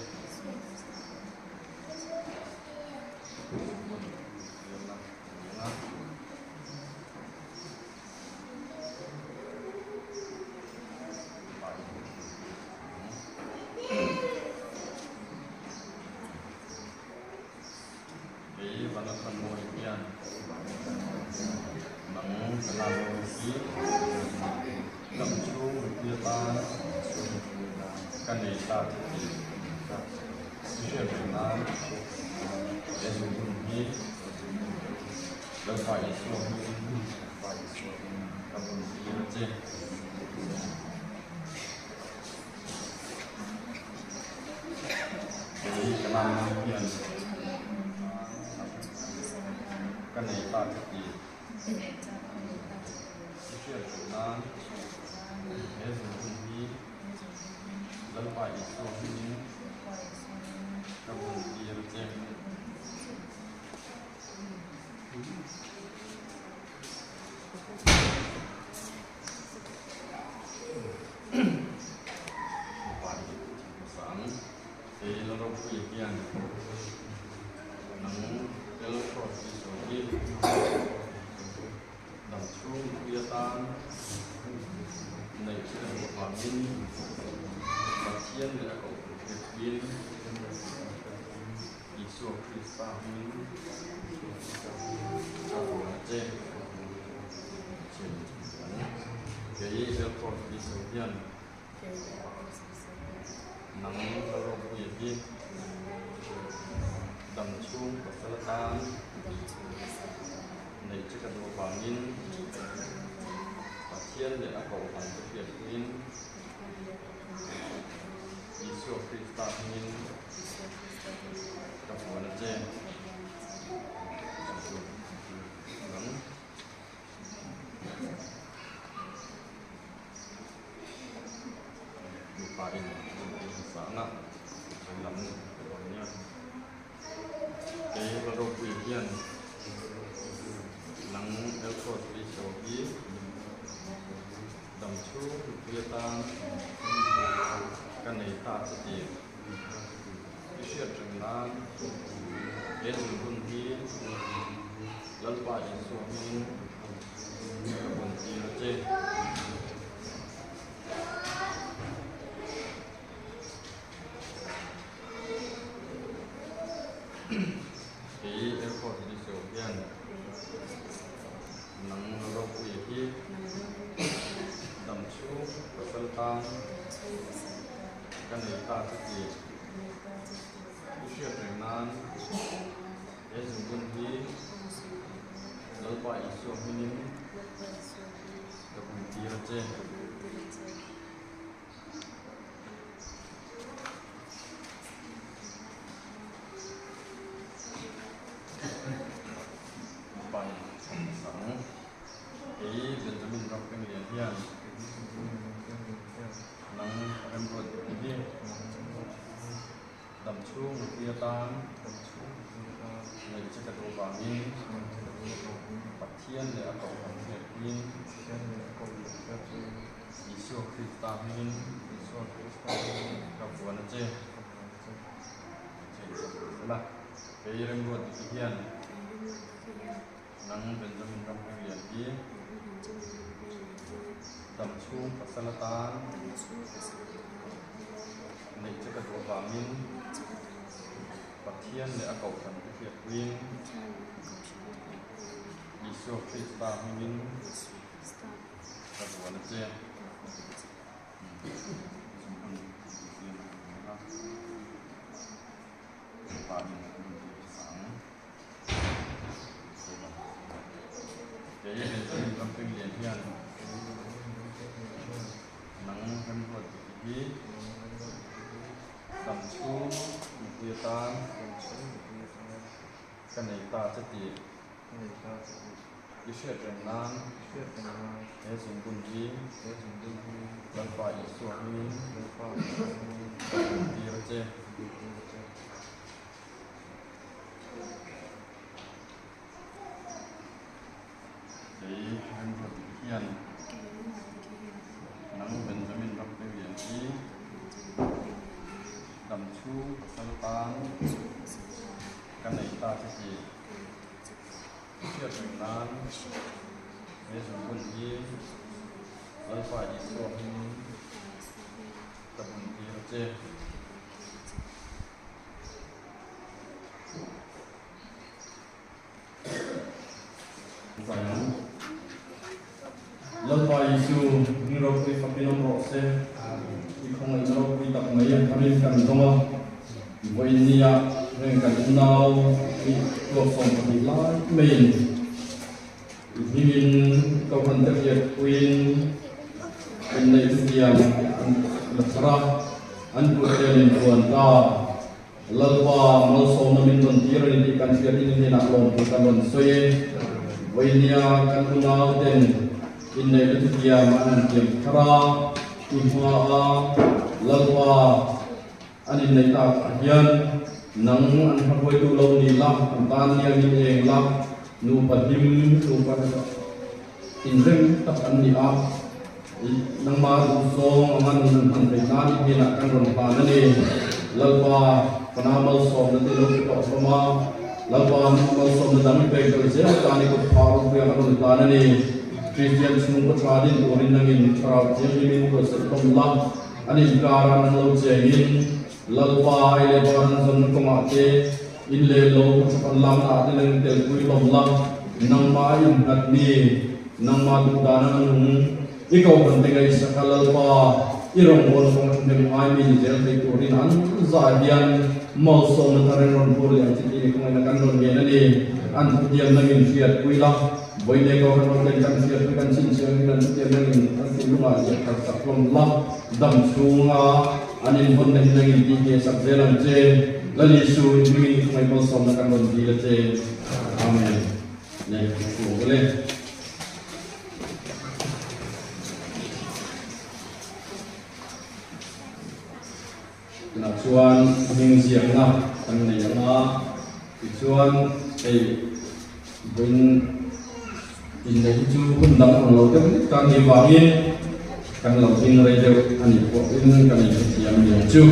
Hmun fiamna a ni ang a. Kei Vanathan Mawi hian nang ka lak dawn hi dam chhung mipui atan ka nei ta che tih i hriat reng nan he zungbun hi Lalpa Isua hmingin ka rawn tir a che. Kei ka lak dawn hian ka nei ta che tih i hriat reng nan he zungbun hi Lalpa Isua hmingin ka bun tir che. Hei la ropui hian nang L cross i sawi hi dam chhung mipui atan neih chu ka duh avangin Pathian leh a kohhran hriatpuiin Isua Krista hmingin ka vuan a che. Kei L cross i sawi hian Nang la ropui hi dam chhung pasal atan neih che ka duh avangin Pathian leh a kohhran te hriatpuiin Isua Krista hmingin ka vuan a che. Mipa in an hmasa ang a, an lam ka dawn nia. Kei la ropui hian nang Elcross Bishop hi dam chhung mipui atan ka nei ta che tih i hriat reng nan he zungbun hi Lalpa Isua hmingin ka vawn tir a che. Kei airport Bishop hian nang ropui hi dam chhung pasal pasal tan ka nei ta che tih i hriat reng nan he zungbun hi Lalpa Isua hmingin ka bun tir a che. Pai sang. Kei Benjamin Rampenglian hian nang remruat dik hi dam chhung nupui atan neih che ka duh vangin Pathian leh a kohhran hriatpuiin Isua Krista hmingin ka vuan a che. Kei remruat dik hian Nang Benjamin ram hming lian hi dam chhung pasal atan neih che ka duh avangin Pathian leh a kohhran te hriatpuiin Isua Krista hmingin ka vuan a che. Kei Benjamin Rampeng lian hian nang remruat dik hi dam chhung nupui atan ka nei ta che tih i hriat reng nan he zungbun hi Lalpa Isua hmingin ka hmuhtir a che. Kei remruat hian nang Benjamin Rampenglian hi dam chhung pasal tan ka nei ta che tih hriat reng nan he zungbun hi Lalpa Isua hmingin ka buntir a che. Lalpa Isu, hming ropui fakin awm rawh se. I khawngaihna ropui tak mai a tharin kan zawng a, vawiin nia heng kan unau i tuak 12 lai maiin i hmingin Kohhran te hriatpuiin inneih chutiang an la thar a, an kutlen inpuan ta. Lalpa malsawmna min rawn tir a ni tih kan hriat in hnenah lawmtu kan rawn sawi e. Vawinia kan unau ten inneihna chutiang an han tiam thar a, i hma a Lalpa an inneih tak ah hian nang an hmahruaitu lo ni la, an tan liang in eng la, nupa hlim, nupa inrem tak an ni a. Nangmah duhzawng anga nun an hman theih nan i hnenah kan rawn hlan a ni. Lalpa, ka nau malsawmna te lo ti tawh hlawm a, Lalpa malsawmna dang i pek deuh zel atan i kut phah ropui a kan rawn hlan a ni. Kristian chhungkaw tha din turin nangin thlarau thianghlimin buatsaih hlawm la, an inkara nang lo chengin Lalpa ei leh bar an zawnna kawngah te, in leh lo hmachhawp an lakna ah te nangin telpui hlawm la, nangmah a innghat mi, nangmah duh dan anga nung, i kohhran te ngaihsak a Lalpa, i rawngbawlna kawng a thahnem ngai mi ni zel thei turin an zah hian malsawmna thar in rawn hur leh ang chi tih ni kawngin a kan rawn ngen a ni. An thutiam nangin hriatpui la, vawiin kohhran ho ten kan hriatpui kan chhinchhiah angin an thutiam nangin an thinlungah ziah thar sak hlawm la, dam chhunga An invawnna hi nangin tih nge sak zel ang che. Lal Isu, i hmingin i khawngaih malsawmna kan rawn dil a che. Amen. Le, thu u le. Tunah chuan hming ziakna kan nei ang a, tichuan hei vawiin Inneih hi chu hun dang ang lo deuh hlek ta ni vangin kan lo ding rei deuh a nih pawhin kan inhrethiam a niang chu.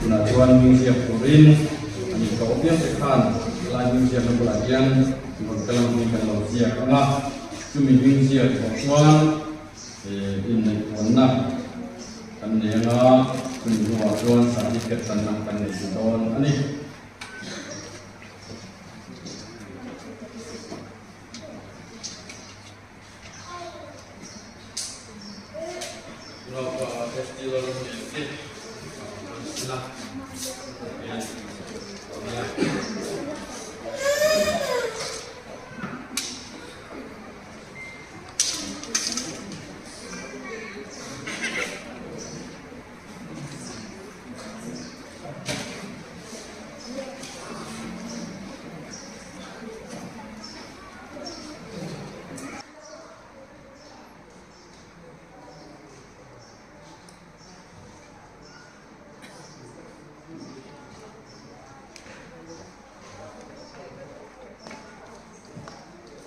Tunah chuan hming ziak turin a nih tawh apiang te khan helai hming ziakna bulah hian rawn kal ang hi kan lo ziak ang a, chumi hming ziak tawh chuan inneih puanna kan nei ang a, chumi hnuah chuan certificate tanna kan nei duh dawn a ni. ST Lalramlian te kan hrilh a, hian nia.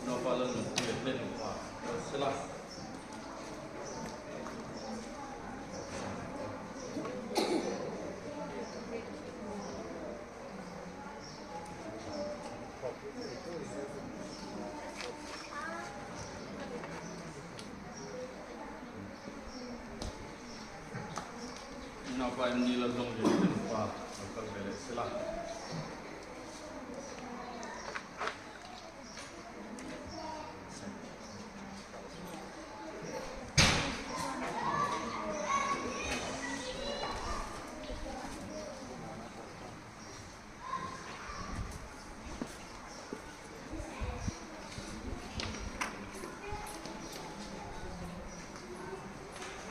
Naupa Lalnunpuia te nupa kal sela. Naupa MD Lalzawng Lian te nupa lo kal ve leh sela.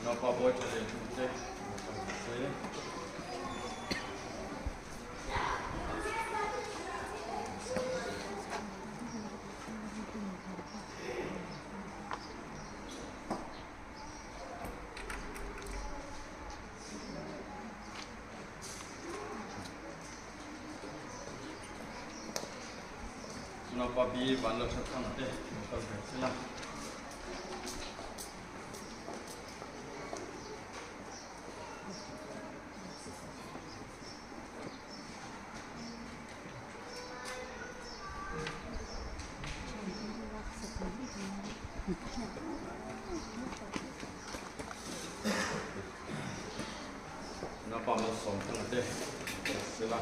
Naupa bawi tha lian hmu te lo kal ve se. Naupa bi van lo that thang te lo kal ve sela. Naupa malsawm thang te kal sela.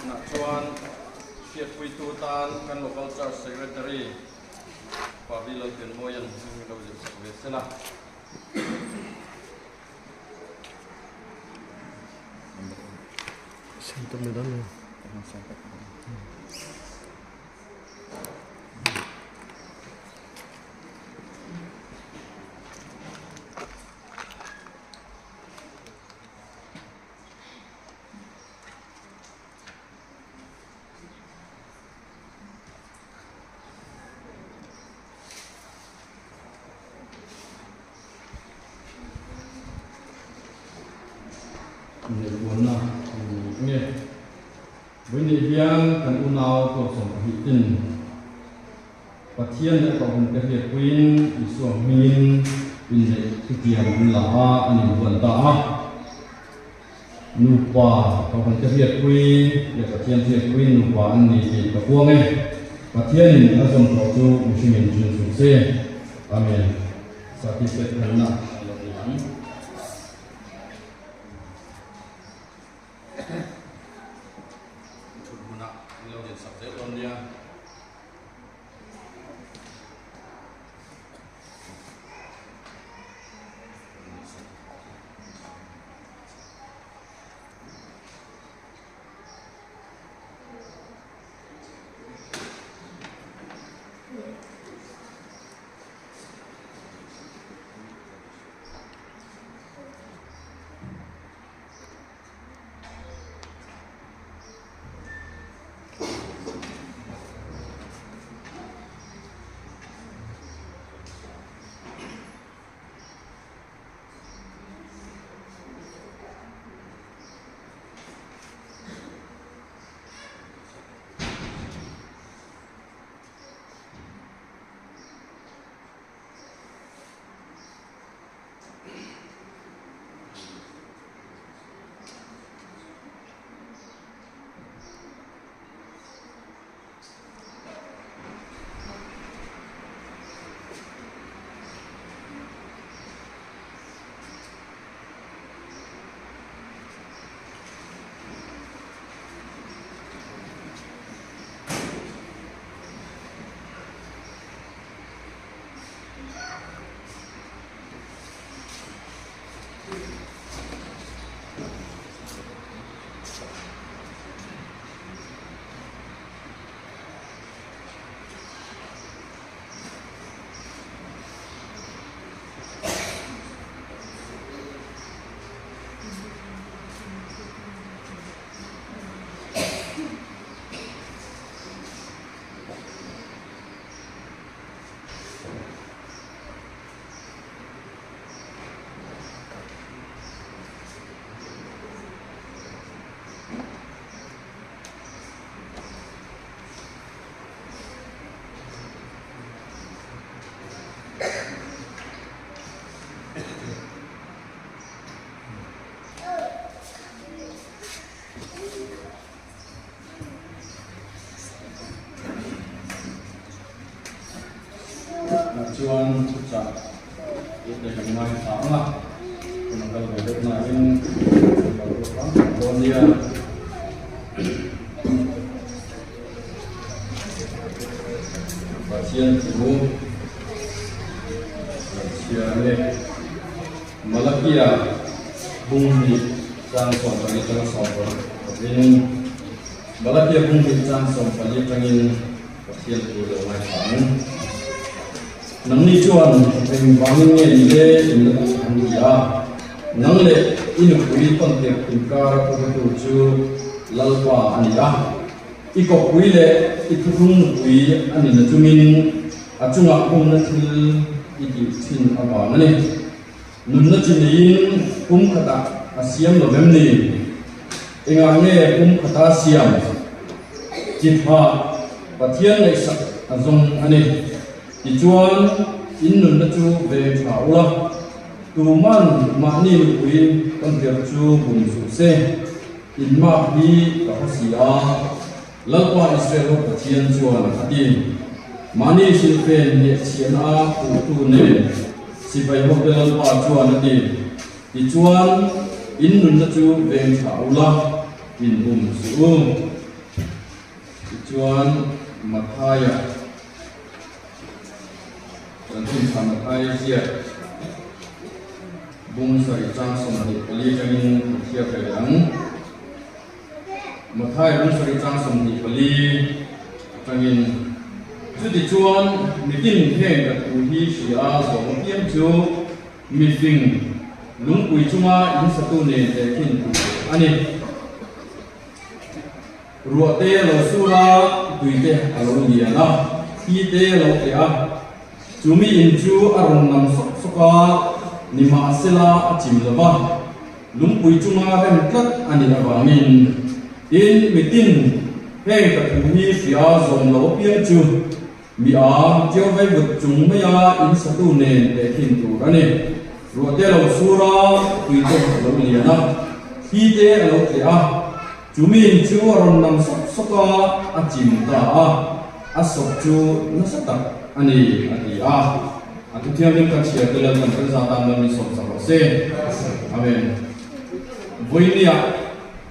Tunah chuan hriatpuitu tan kan Local Church Secretary Pavi Lalpianmawia'n hming lo zirsak ve sela. Inneihbuanna a ni nge? Vawiin hian kan unau tuahsawm pahnihin Pathian leh a kohhran te hriatpuiin Isua hmingin inneih thutiam an la a, an inbuan ta a. Nupa kohhran te hriatpui leh Pathian hriatpuiin nupa an ni tih ka puang e. Pathianin a zawm tawh chu mihringin ṭhen suh se. Amen. Certificate phalna a lo ni ang. Thut hmunah an lo dinsak zel dawn nia. Tah chuan thuchah te kan ngaithla ang a, hun a kal ve deuh nain kan lo ruat vang vang dawn nia. Pathian thu kan chhiar ang e. Malakia bung hnih chang 14 atanga 16 Malakia bung hnih chang 14 atangin Pathian thu lo ngaithla ang. Nangni chuan eng vangin nge ni le in la duh ang ti a, nang leh i nupui tawntirh inkar thuhretu chu Lalpa a ni a, i kawppui leh i thuhrung nupui a ni na chungin a chungah pumna thil i tih thin avang a ni. Nunna chi neiin pum khatah a siam lo vem ni? Engah nge pum khata siam chi tha Pathian ngaihsak a zawng a ni? Tichuan, in nunna chu ve tha ula, tuman mahni nupui tawntirh chu bum suh se, in mak hi ka hre si a. Lalpa Israel ho Pathian chuan a ti, Mahni silfen leh chhiahna a puhtu nen sipai hote Lalpa chuan a ti, Tichuan, in nunna chu veng tha ula, in bum suh u. Tichuan, Mathaia chanchin tha Mathaia ziak bung sarih chang 24 atangin kan chhiar ve leh ang. Matthai lungsarih chang 24 atangin, Chutichuan mitin heng ka thu hi hria a zawm apiang chu mifing lungpui chunga in satu nen tehkhin tur a ni. Ruah te a lo sur a, tui te a lo lian a, thli te a lo tleh a. Chu mi in chu a rawn nam sawk sawk a, nimahsela a chim lo va, lungpui chunga rem tlat a nih avangin, tin, mitin heng ka thu hi hria zawm lo apiang chu mi a ṭiau vei vut chung maia in satu nen tehkhin tur a ni. Ruah te a lo sur a, tui te a lo lian a, thli te a lo tleh a. Chu min chu a rawn nam sawk sawk a, a chim ta a, a sawk chu nasa tak a ni, a ti a. A thu thianghlim kan chhiar te Lalpan kan za tan Lal min sawmsak rawh se. Amen. Vawinia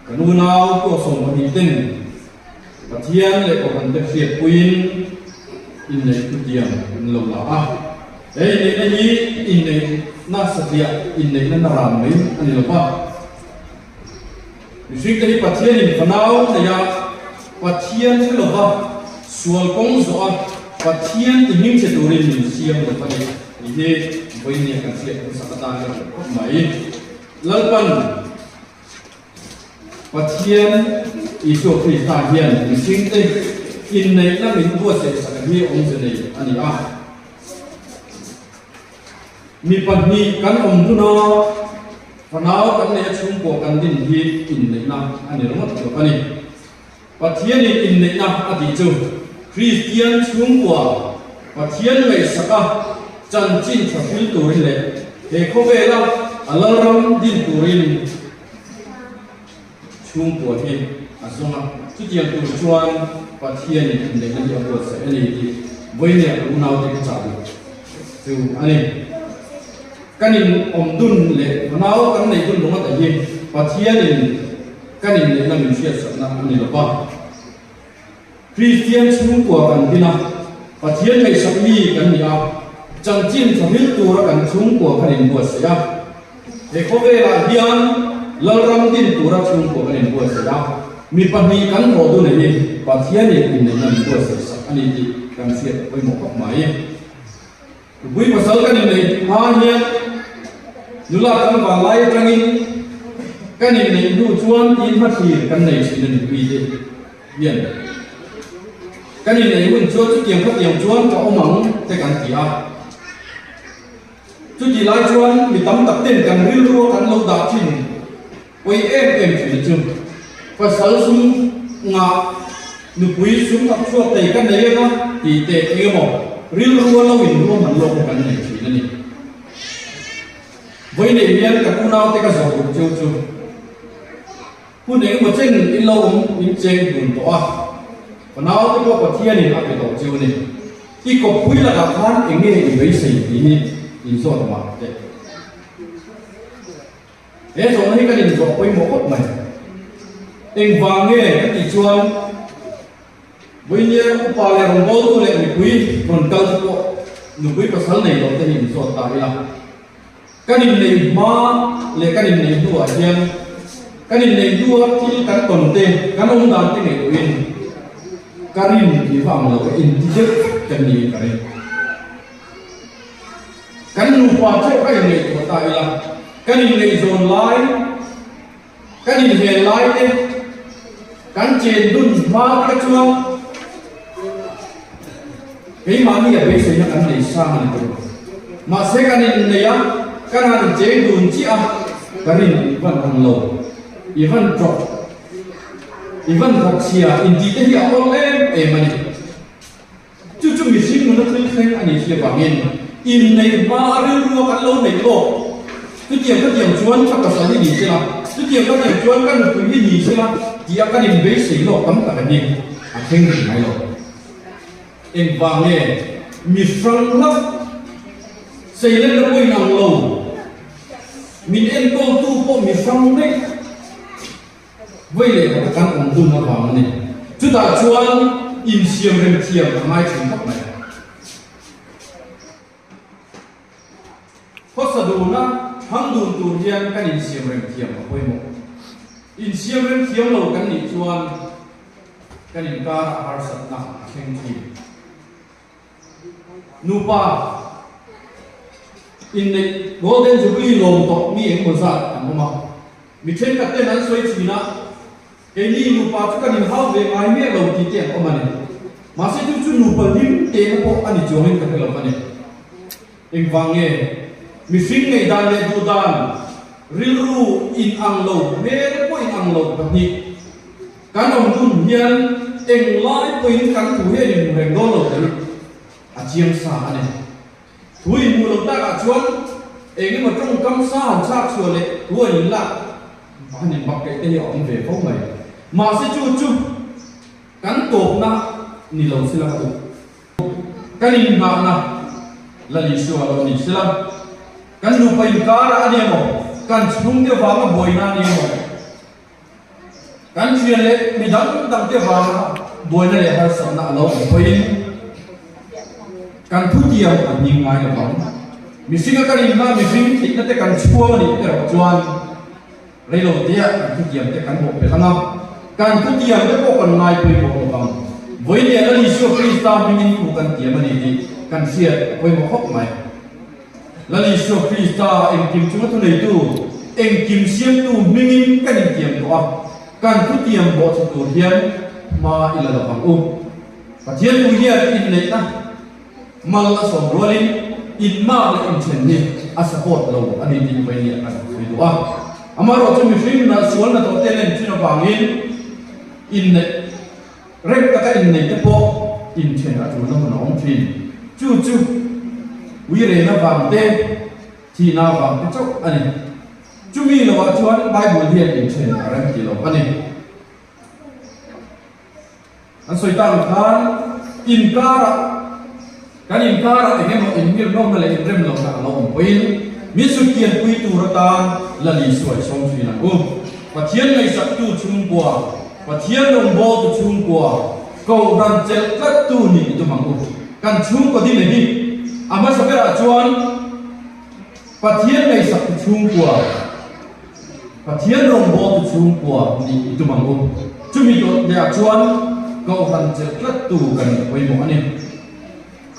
kan unau tuahsawm pahnihten Pathian leh Kohhran te hriatpuiin inneih thutiang an lo la a. He inneihna hi inneihna satliah inneihna naran mai a ni lo va. Mihringte hi Pathianin fanau nei a, Pathian hre lova sual kawng zawh a, Pathian ti hming che turin min siam lo a ni tih hi vawinia kan hriat hmasak atan ka duh khawp mai. Lalpan Pathian Isua Krista hian mihringte inneihna min buatsaihsak hi awmze nei a ni a. Mi pahnih kan awm hun a, fanau kan neih a chhungkua kan din hi inneihna a ni ringawt lo a ni. Pathianin inneihna a tih chu Kristian chhungkua Pathian ngaihsak a chanchin tha hril turin leh he khawvela a lalram din turin chhungkua hi a zawng a. Chutiang tur chuan Pathianin inneihna hi a buatsaih a ni tih vawinia ka unaute ka chah duh chu a ni. Kan in awm dun leh fanau kan neih dun ringawt ah hi Pathianin kan inneihna min hriatsakna a ni lo va. Kristian chhungkua kan din a, Pathian ngaihsak mi kan ni a, chanchin tha hil tura kan chhungkua kan inbuatsaih a. He khawvelah hian Lalram din tura chhungkua kan inbuatsaih a, mi pahnih kan thawh dun hi Pathianin inneihna min buatsaihsak a ni tih kan hriat pawimawh khawp mai. Nupui pasal kan inneih hma hian nula tlangval lai atangin kan inneih hnu chuan tiin hmathlir kan nei thin a ni mite hian kan inneih hun chuan chutiang khatiang chuan ka awm ang te kan ti a. Chutih lai chuan mi tam tak ten kan rilru a kan lo dah thin pawi em em thin chu pasal sum ngah nupui sum tak chhuak thei ka nei anga tih teh eng emaw rilru a lo inruahman lawk hi kan nei thin a ni. Vawiin hian kan unaute ka zawh duh cheu chu hun eng emaw chen in lo awm in cheng dun tawh a, fanaute pawh Pathianin a pe tawh cheu a ni. I kawppui lakah khan eng nge i beisei tih hi inzawt mah teh. He zawhna hi kan inzawh pawimawh khawp mai. Engvang nge ka tih chuan Vawinia upa leh rawngbawltu leh mipui rawn kal te pawh nupui pasal nei tawh te hi inzawt ta ila. Kan inneih hma leh kan inneih hnuah hian kan inneih hnua thil kan tawn te, kan awm dan te ngaihtuahin ka rin tih vang lo ka inti deuh vek kan niin ka ring. Kan nupa theuh ka inngaihtuah ta ila, kan inngaihzawn lai, kan inhel lai te, kan chen dun hma te chuan keimahni a beiseina kan nei sang a ni tur. Mahse kan innei a, kan han cheng dun chiah a, ka rin i van ang lo, i van ṭawp, i van thatchhia intih te hi a awl em em a ni. Chu chu mihring nuna thil thleng a nih hria vangin inneih hma a rilrua kan lo neih lawk. Chutiang khatiang chuan ka pasal hi ni sela, chutiang khatiang chuan ka nupui hi ni sela tia kan inbeisei lawk tam tak a ni. A thleng rih ngai lo. Engvang nge mi hrang hlauh seilenna pawhin ang lo, min enkawltu pawh mi hrang daih. Vawi leh khat a kan awm dun avang a ni. Chutah chuan insiam rem thiam a ngai thin khawp mai. Khawsa duna thang dun tur hian kan insiam rem thiam a pawimawh. Insiam rem thiam lo kan nih chuan kan inkarah harsatna a thleng thin. Nupa inneih Golden Jubilee lawm tawh mi engemaw zat an awm a, mi thenkhat ten an sawi thin a, keini nupa chu kan inhau ve ngai miah lo tih te an awm a ni. Mahse chu chu nupa hlim tehna pawh a ni chuangin ka hre lo a ni. Engvang nge? Mihring ngaihdan leh duhdan, rilru inang lo, hmel pawh inang lo pahnih kan awm dun hian englai pawhin kan thu hian inhmu reng dawn lo tel a chiang sa a ni. Thu inhmuh loh takah chuan eng emaw tawngkam sa han chhak chhuah leh thu an inlak han inbak keih te hi a awm ve fo mai. Mahse chu chu kan tawpna ni lo sila ka duh. Kan inngahna Lal Isua lo ni sela, kan nupa inkara a ni emaw, kan chhungte vanga buaina a ni emaw, kan thian leh mi dang dangte vanga buaina leh harsatna a lo awm pawhin kan thutiam a hning ngai lo vang. Mihringa kan inngah mihring theihna te kan chhuang a nih erawh chuan Reilo tia kan thutiam te kan bawh pelh ang a, kan thutiam te pawh kan ngai pawimawh lo vang. Vawinia Lal Isua Krista hmingin thu kan tiam a ni tih kan hriat a pawimawh khawp mai. Lal Isua Krista engkim chunga thuneitu, engkim siamtu hmingin kan intiam tawh a, kan thutiam bawh chhe tur hian hma i la lo vang u. Pathian thu hian inneihna Mal a sawm rualin inmak leh inthen hi a support lo a ni tih vawinia kan sawi duh a. Amaherawhchu mihring nalh sual hnathawh te len thin avangin inneih reng taka inneih te pawh inthen a tulna hun a awm thin. Chu chu uirena vang te, thihna vang te chauh a ni. Chumi lovah chuan Bible hian inthen a rem ti lo a ni. An sawi tak ang khan inkarah kan inkarah eng emaw inngirhnawmna leh inremlohna a lo awm pawhin min sutkianpui tur atan Lal Isua i sawm thin ang u. Pathian ngaihsaktu chhungkua, Pathian rawngbawltu chhungkua, Kohhran chelh tlattu nih i tum ang u. Kan chhungkaw dine hi a hmasa berah chuan Pathian ngaihsaktu chhungkua, Pathian rawngbawltu chhungkua nih i tum ang u. Chumi tawh lehah chuan Kohhran chelh tlattu kan nih pawimawh a ni.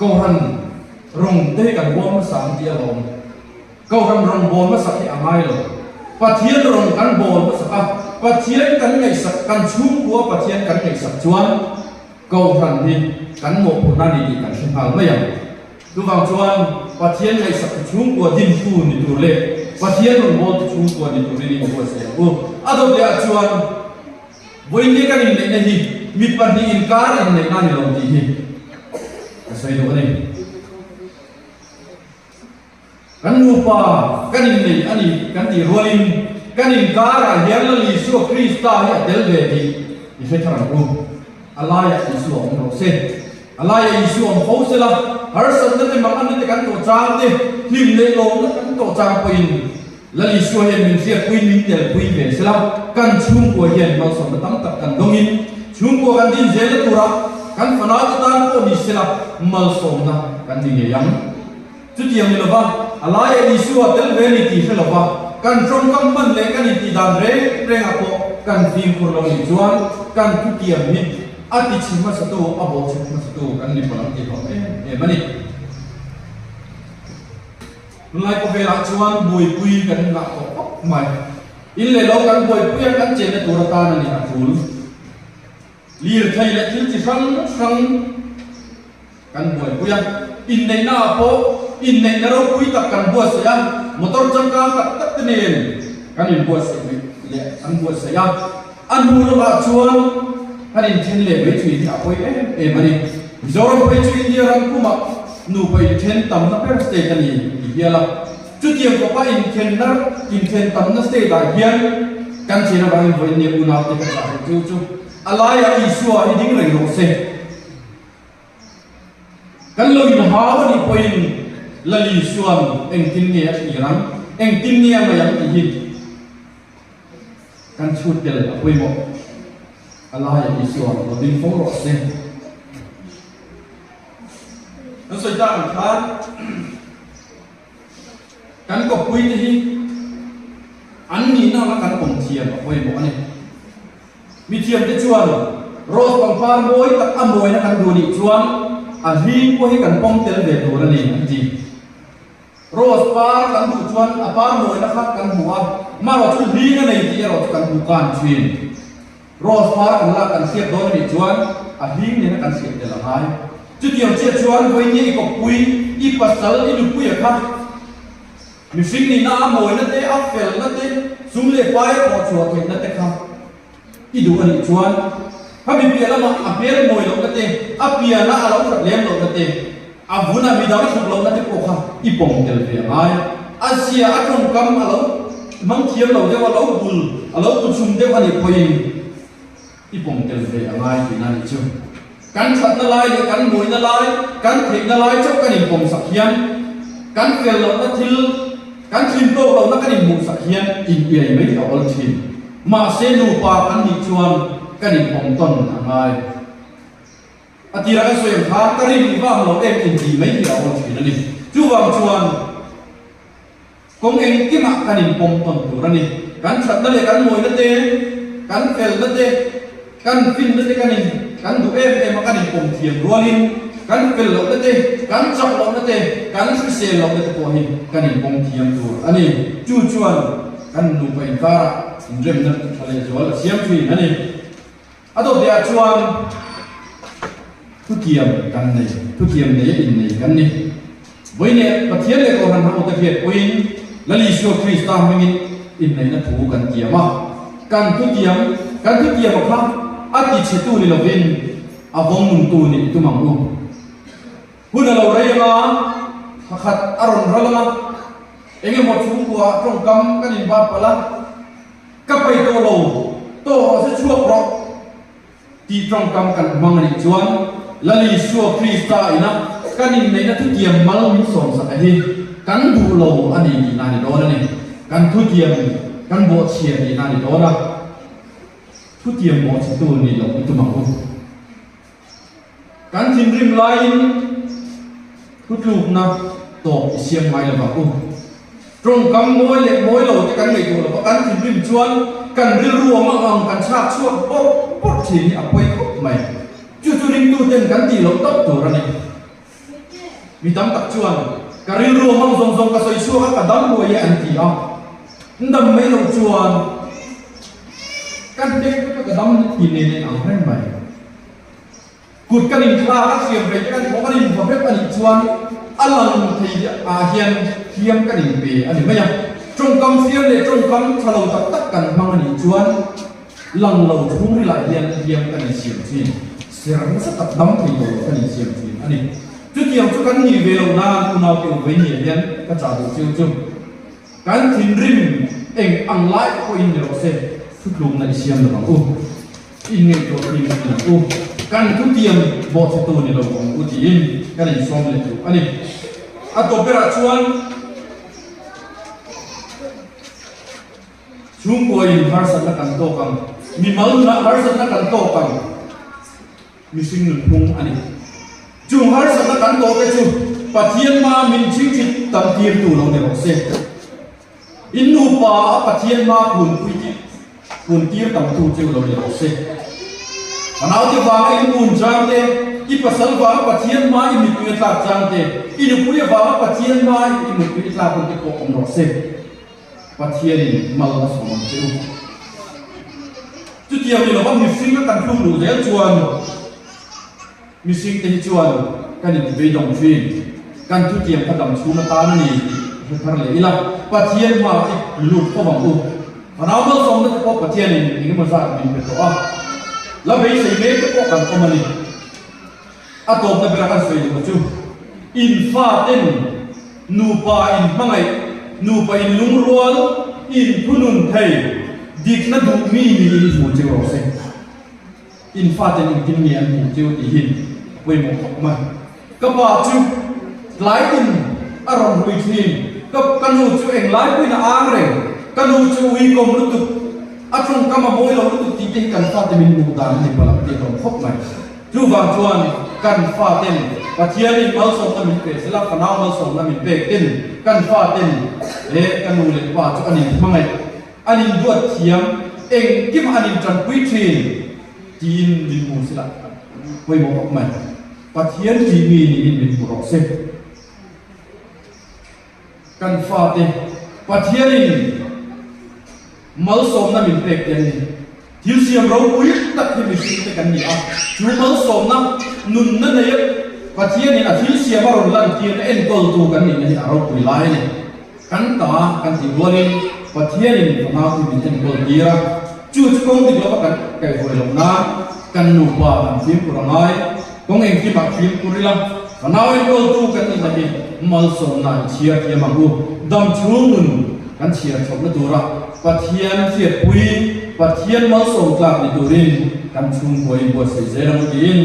Kohhran rawng te hi kan bawm hmasa ang tih a lawm. Kohhran rawng bawl hmasak hi a ngai lo. Pathian rawng kan bawl hmasak a, Pathian kan ngaihsak, kan chhungkua Pathian kan ngaihsak chuan Kohhran hi kan mawhphurhna a ni tih kan hre nghal mai ang. Chuvang chuan Pathian ngaihsak tu chhungkua dintu ni tur leh Pathian rawngbawltu chhungkua ni turin in buatsaih ang u. A dawt leh ah chuan vawiin kan inneihna hi mi pahnih inkar inneihna a ni lo tih hi ka sawi duh a ni. Kan nupa kan innei a ni kan tih rualin kan inkarah hian Lal Isua Krista hi a tel ve tih i hre thar ang u. A laiah Isua awm rawh se. A laiah Isua awm fo se la, harsatna te manganna te kan tawh chang te, hlim leh lawmna kan tawh chang pawhin Lal Isua hian min hriatpuiin min telpui ve se la, kan chhungkua hian malsawmna tam tak kan dawngin chhungkua kan din zelna turah kan fanaute tan pawh ni se la malsawmna kan ni ngei ang. Chutiang ni lova, a laia Isua tel ve ni tih hre lova, kan tawngkam hman leh kan intih dan reng rengah pawh kan fimkhur lo nih chuan kan thutiam hi a tichhe hmasatu, a bawhchhe hmasatu kan ni pawl ang tih hlawm em em a ni. Tunlai khawvelah chuan buaipui kan ngah tawh khawp mai. In leh lo kan buaipui a, kan chenna tur atan a ni a tul. Lirthei leh thil chi hrang hrang kan buaipui a, inneihna ah pawh inneihna ropui tak kan buatsaih a, motor changkang tak tak te nen kan inbuatsaih mai leh kan buatsaih a, a hnu lamah chuan kan inthen leh mai thin hi a pawi em em a ni. Mizoram phei chu India ram pumah nupa inthen tamna ber state a ni ti hial a, chutiang khawpa inthenna inthen tamna state ah hian kan chen avangin vawiin nia unaute ka chah chu chu a laiah Isua hi ding reng rawh se. Kan lo inhau a nih pawhin Lali chuan engtin nge a thlir ang, engtin nge a ngaih ang tih hi kan chhut tel a pawimawh. A laiah Isua lo ding fo rawh se. Kan sawi tak ang khan kan kawppui te hi an nihna anga kan awm thiam a pawimawh a ni. Mithiamte chuan rose pangpar mawi tak a mawina kan duh nih chuan a hling pawh hi kan pawm tel ve tur a ni an ti. Rose par kan duh chuan a par mawina kha kan hmu a, marawh chu hling a nei tih erawh chu kan hmu kan thin. Rose par kan lak kan hriat dawn a nih chuan a hling nena kan hriat tel a ngai. Chutiang chiah chuan vawinia i kawppui, i pasal, i nupuia kha Mihring nihna a mawina te, a felna te, sum leh pai a thawh chhuah theihna te kha i duh a nih chuan khami piah lamah a hmel mawi lohna te, a piana a lo hrat lem lohna te, a vuna midang a hruk lohna te pawh kha i pawm tel ve a ngai. A zia a tawngkam a lo hmang thiam lo deuh, a lo bul, a lo bu chhum deuh a nih pawhin i pawm tel ve a ngai tihna a nih chu. Kan thatna lai leh kan mawina lai, kan theihna lai chauh kan inpawmsak hian kan fel lohna thil, kan thlim tawk lohna kan inhmuhsak hian inpiai mai a awl thin. Mahse nupa kan nih chuan kan inpawm tawn a ngai. A tira kan sawi ang khan ka rin i vang lo em intih mai hi a awl thin a ni. Chuvang chuan. Kawng engkimah kan inpawm tawn tur a ni. Kan thatna leh kan mawina te, kan felna te, kan finna te kan in kan duh em em a kan inpawm thiam rualin kan fel lohna te, kan chak lohna te, kan hrisel lohna te pawh hi kan inpawm thiam tur a ni. Chu chuan kan nupa inkarah inremna tha lehzual a siam thin a ni. A dawteh ah chuan thutiam kan nei, thutiam nei a innei kan ni. Vawiineh Pathian leh Kohhran ho te hriat pawhin Lal Isua Krista hmingin inneihna thu kan tiam a. Kan thutiam, kan thutiam a kha a tichhetu ni lovin a vawng nungtu nih tum ang u. Hun a lo rei anga thakhat a rawn ral anga engemaw chhungkua tawngkam kan inbat palh a. Ka pai tawh lo, tawh rawh se chhuak rawh tih tawngkam kan hmang a nih chuan Lal Isua Krista ina kan inneihna thutiam mal min sawmsak a hi kan duh lo a ni tihna a ni dawn a ni. Kan thutiam kan bawhchhia tihna a ni dawn a, thutiam bawhchhetu nih loh i tum ang u. Kan thinrim laiin thutlukna tawp i siam ngai lo vang u. Tawngkam mawi leh mawi lo te kan ngaihtuah lo va, kan thinrim chuan kan rilru ang ang ang kan chhak chhuak bawrh bawrh thin hi a pawi khawp mai. Chu chu ringtuten kan tih loh tawp tur a ni. Mi tam tak chuan ka rilru ang ang zawng zawng ka sawi chhuak a, ka dam huai e an ti a. N dam mai loh chuan kan tek vek a, ka dam ti nen en ang reng mai. Kut kan inthlak a, hriam rei te kan thawk a nin vawhrep a nih chuan a lang thei ah hian hliam kan inpe a ni mai a. Tawngkam hriam leh tawngkam tha lo tak tak kan hmang a nih chuan lang lo chhungril ah hian hliam kan insiam thin, ser nasa tak dam thei tawh lo kan insiam thin a ni. Chutiang chu kan nih ve loh nan unau te u vei ni ah hian ka chah duh chiu chu kan thinrim eng ang lai pawhin ni rawh se thutlukna i siam lo ang u. Inngaihtuah thin ni ang u, kan thutiam bawhchhetu ni lo ang u tiin kan insawm leh duh a ni. A tawp berah chuan chhungkuain harsatna kan tawk ang, mimal nunah harsatna kan tawk ang, mihring nunphung a ni. Chung harsatna kan tawh te chu Pathian hmaa min chingchit tam tirtu lo ni rawh se. In nupa a Pathian hma kunpui tih kun tir tam tu cheu lo ni rawh se. Ka naute vanga in kun chang te, i pasal vanga Pathian hma i mittui a tlak chang te, i nupui avanga Pathian hma i muttui a tlak hun te pawh awm rawh se. Pathianin mal a sawm ang che u. Chutiang ni lova mihring a kan tluk luh zel chuan Mihring te hi chuan kan intibeidawng thin, kan thutiam kha dam chhung atan a ni tih hre thar leh ila, Pathian hmaah i lut fo ang u. Fanau malsawmna te pawh Pathianin eng emaw zat min pe tawh a, la beisei mek te pawh kan awm a ni. A tawpna bera kan sawi duh chu, in faten nupa in hmangaih, nupa in lungrual, in thunun thei, dikna duh mi niin hmu cheu rawh se. In faten engtin nge an hmuh cheu tih hi a pawimawh khawp mai. Ka pa chu tlai tum a rawn hui thin, ka ka nu chu englai pawhin a ang reng, ka nu chu uikawm lutuk, a tawngkam a mawi lo lutuk tih te hi kan fate min hmuh dan a ni palh ang tih a hlawm khawp mai. Chuvang chuan kan faten Pathianin malsawmna min pe sela, fanau malsawmna min pek ten kan faten he ka nu leh pa chu an inhmangaih, an induat thiam. engkim an intanpui thin tiin min hmu sila pawimawh khawp mai. Pathian tih mi niin min hmu rawh se. Kan fate Pathianin malsawmna min pek te an ni. Thil siam ropui tak hi mihringte kan ni a, chu malsawmna nunna neia Pathianin a thil siam a rawn lantirna enkawltu kan nihna hi a ropui lai a ni. Kan ta kan tih rualin Pathianin fanau hi min enkawl tir a, chu chu kawng dik lova kan kaihhawi loh nan kan nupa kan fimkhur a ngai. Kawng engkimah fimkhur ila, fanau enkawltu kan nihna hi malsawmna i chhiar thiam ang u. Dam chhung nun kan chhiar chhohna tura Pathian hriatpui, Pathian malsawm tlak ni turin kan chhungkua in buatsaih zel ang u tiin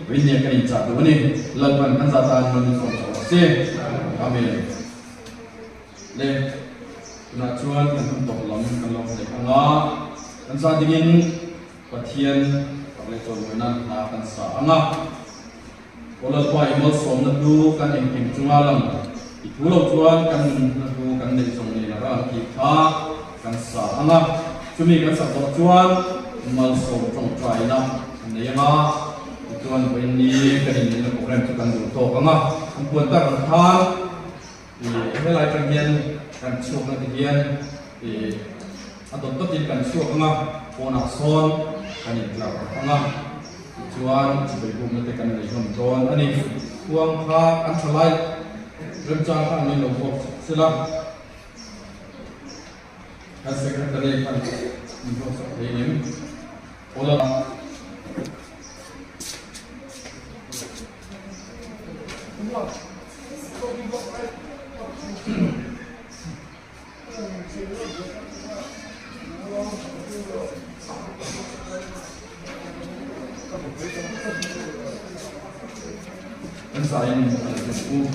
rinnia kan inchah duh a ni. Lalpan kan zah tan nun in sawm chho rawh se. Amen. Le, tunah chuan kan hun tawp lam kan lo hnaih ang a, kan zah dingin Pathian fak leh chawimawinan hla kan sa ang a. Aw Lalpa i malsawmna hlu kan engkim chunga lang i thu lo chuan kan nunna hlu kan neih zawng nen a ral tih kha kan sa ang a. Chumi kan sak zawh chuan malsawm tawngtaina kan nei ang a. Tichuan vawiin ni kan inneihna program chu kan duh tawk ang a. An puan tak ang khan i helai atang hian kan chhuakna te hian i a dawt dawtin kan chhuak ang a, pawnah sawn kan intlar ang a. Tichuan chibai bukna te kan nei hlawm dawn a ni. Khuang kha an tha lai remchang kha an lo bawk sela, kan secretary khan min bawk sak thei em? Awla. Kan zaiin a la tum u.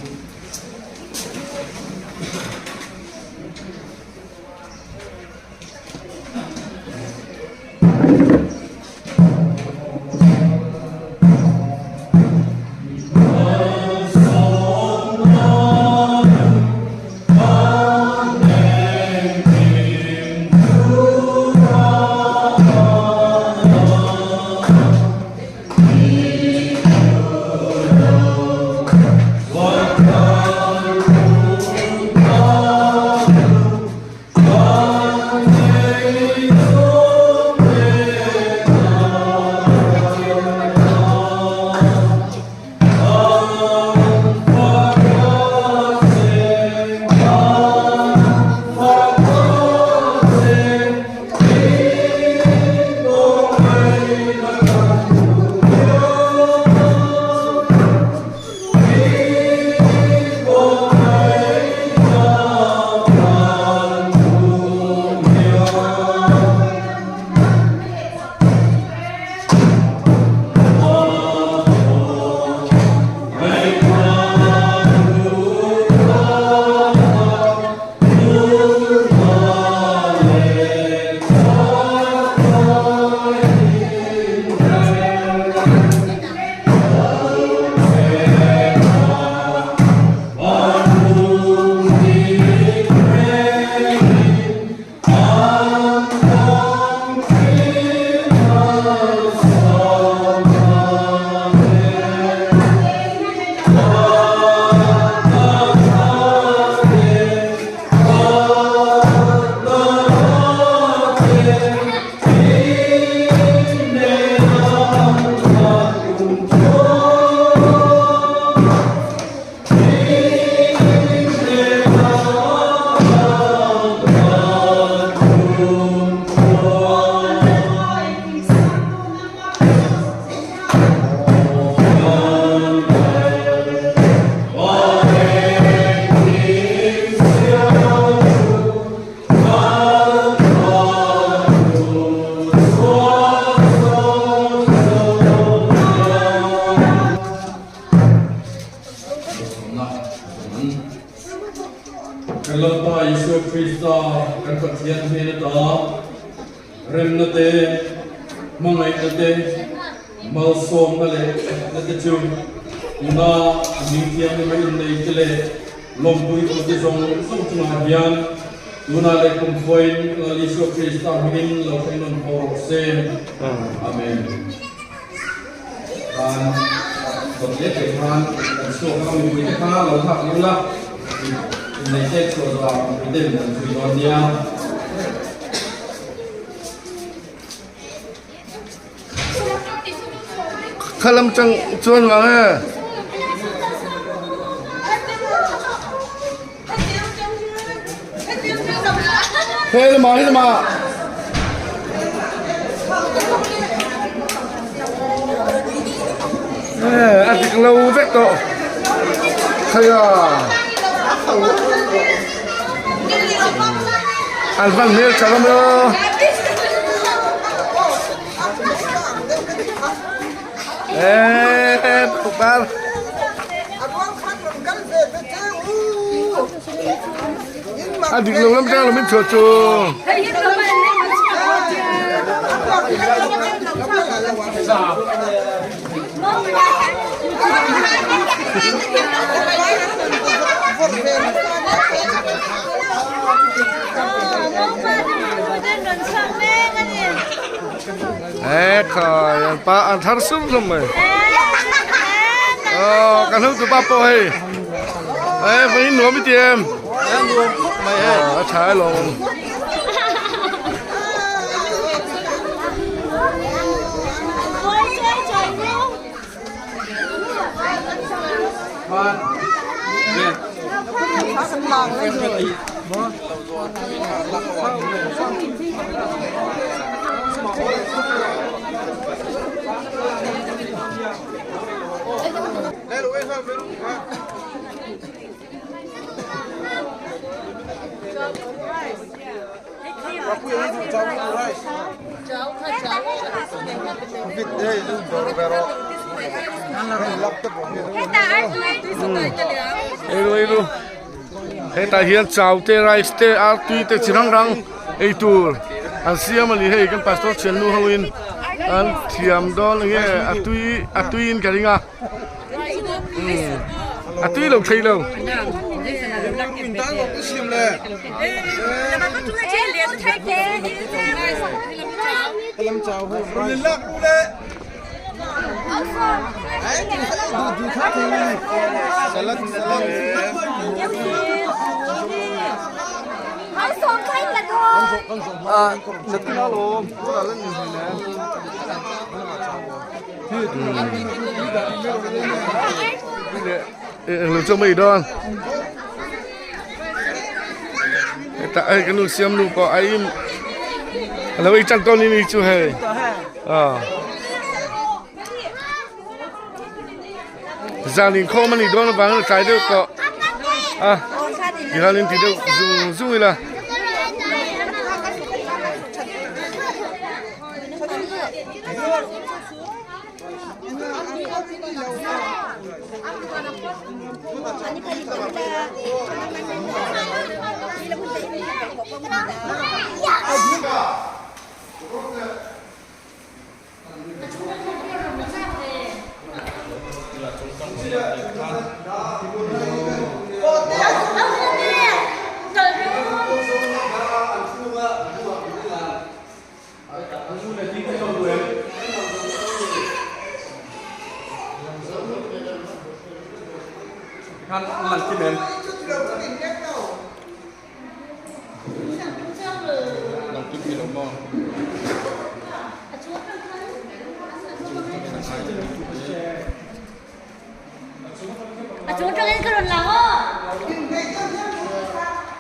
Kan Lalpa Isua Krista kan Pathian hnen ata remna te, hmangaihna te, malsawmna leh thatna te chu tuna a hming thianghlim a innei te leh lawmpui tute zawng zawng chungah hian. Tunah leh kumkhuain Lal Isua Krista hmingin lo thleng nawn tho rawh se. Amen. Khan dawt leh leh khan kan chhuak a, mipuite kha lo nghak leh ula, inneihte chhuah zawhah mipuite min an pui dawn nia. Khalam chang chuan vang e. He lama he lama. A dik lo vek tawh. Khaya. An van hmel tha lam lo. Ê, par. A dik lo lam tang lo min chhuah chu. Ê khai an pa an thar sum hlawm mai. Ờ kan hung tu pa pawh hei. Ê phải nuam i ti em. Nuam khawp mai hei. A tha lawm. Eiru eiru hetah hian chau te rice te artui te chi hrang hrang ei tur an siam a ni hei kan pastor thiannu ho in an thiam dawn enge a tui a tui in ka ring a. A tui lo thei lo. Englo chu mai dawn hetah hei ka nu siam nu pawh a im a lo ei tan tawn in ni chu hei ah zan inkhawm a nih dawn avangin a tlai deuh tawh a tihian in ti deuh zung zung ila.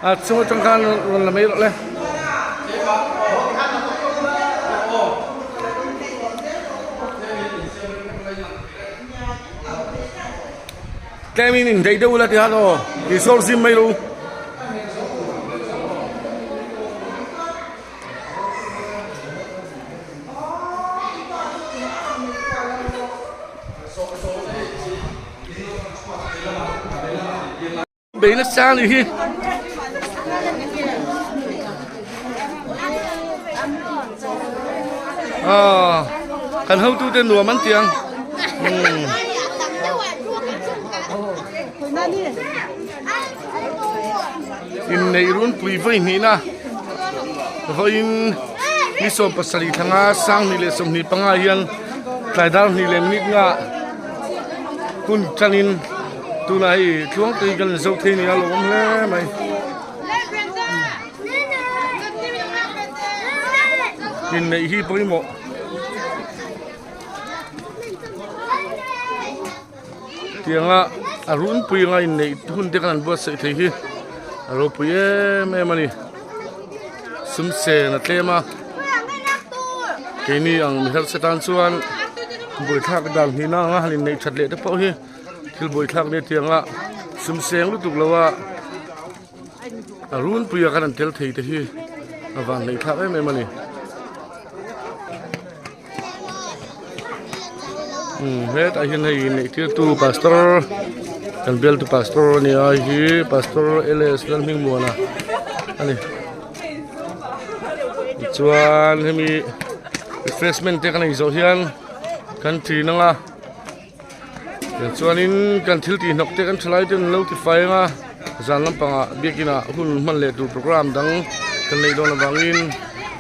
A chung atang khan rawn la mai rawh le. Tlem in indaih deuh ula tihan aw i sawr zim mai ru. Bei nasa a nih hi. Aw kan hotu te nuam an ti ang. Inneih runpui vawi hnihna vawiin ni 70 thlanga 20 leh 25 hian tlai dar hnih leh minute nga hun tanin tunah hei tluang tui kan zo thei nia lo awm hle mai. Inneih hi pawimawh. Tianga a runpui anga inneih hun te khan an buatsaih thei hi a ropui em em a ni sum sen a tlem a keini ang mi harsa tan chuan buaithlak dan hnihna anga han inneih that leh te pawh hi thil buaithlak nia tianga sum seng lutuk lo a a runpui a khan an tel thei te hi a vanhleihthlak em em a ni. Hetah hian hei neih tirtu pastor kan bialtu pastor a ni a hei hi pastor L_S Lalhmingmuana a ni tichuan hemi refreshment te kan ei zawh hian kan ṭin ang a tichuanin kan thil tih hnawk te kan ṭhalai ten an lo ti fai ang a zan lampangah biakin ah hun hman leh tur program dang kan neih dawn avangin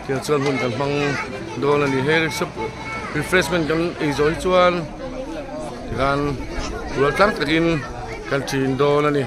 tiang chuan hun kan hmang dawn a ni hei refreshment kan ei zawh hi chuan tikhan rual tlang takin kan ṭin dawn a ni.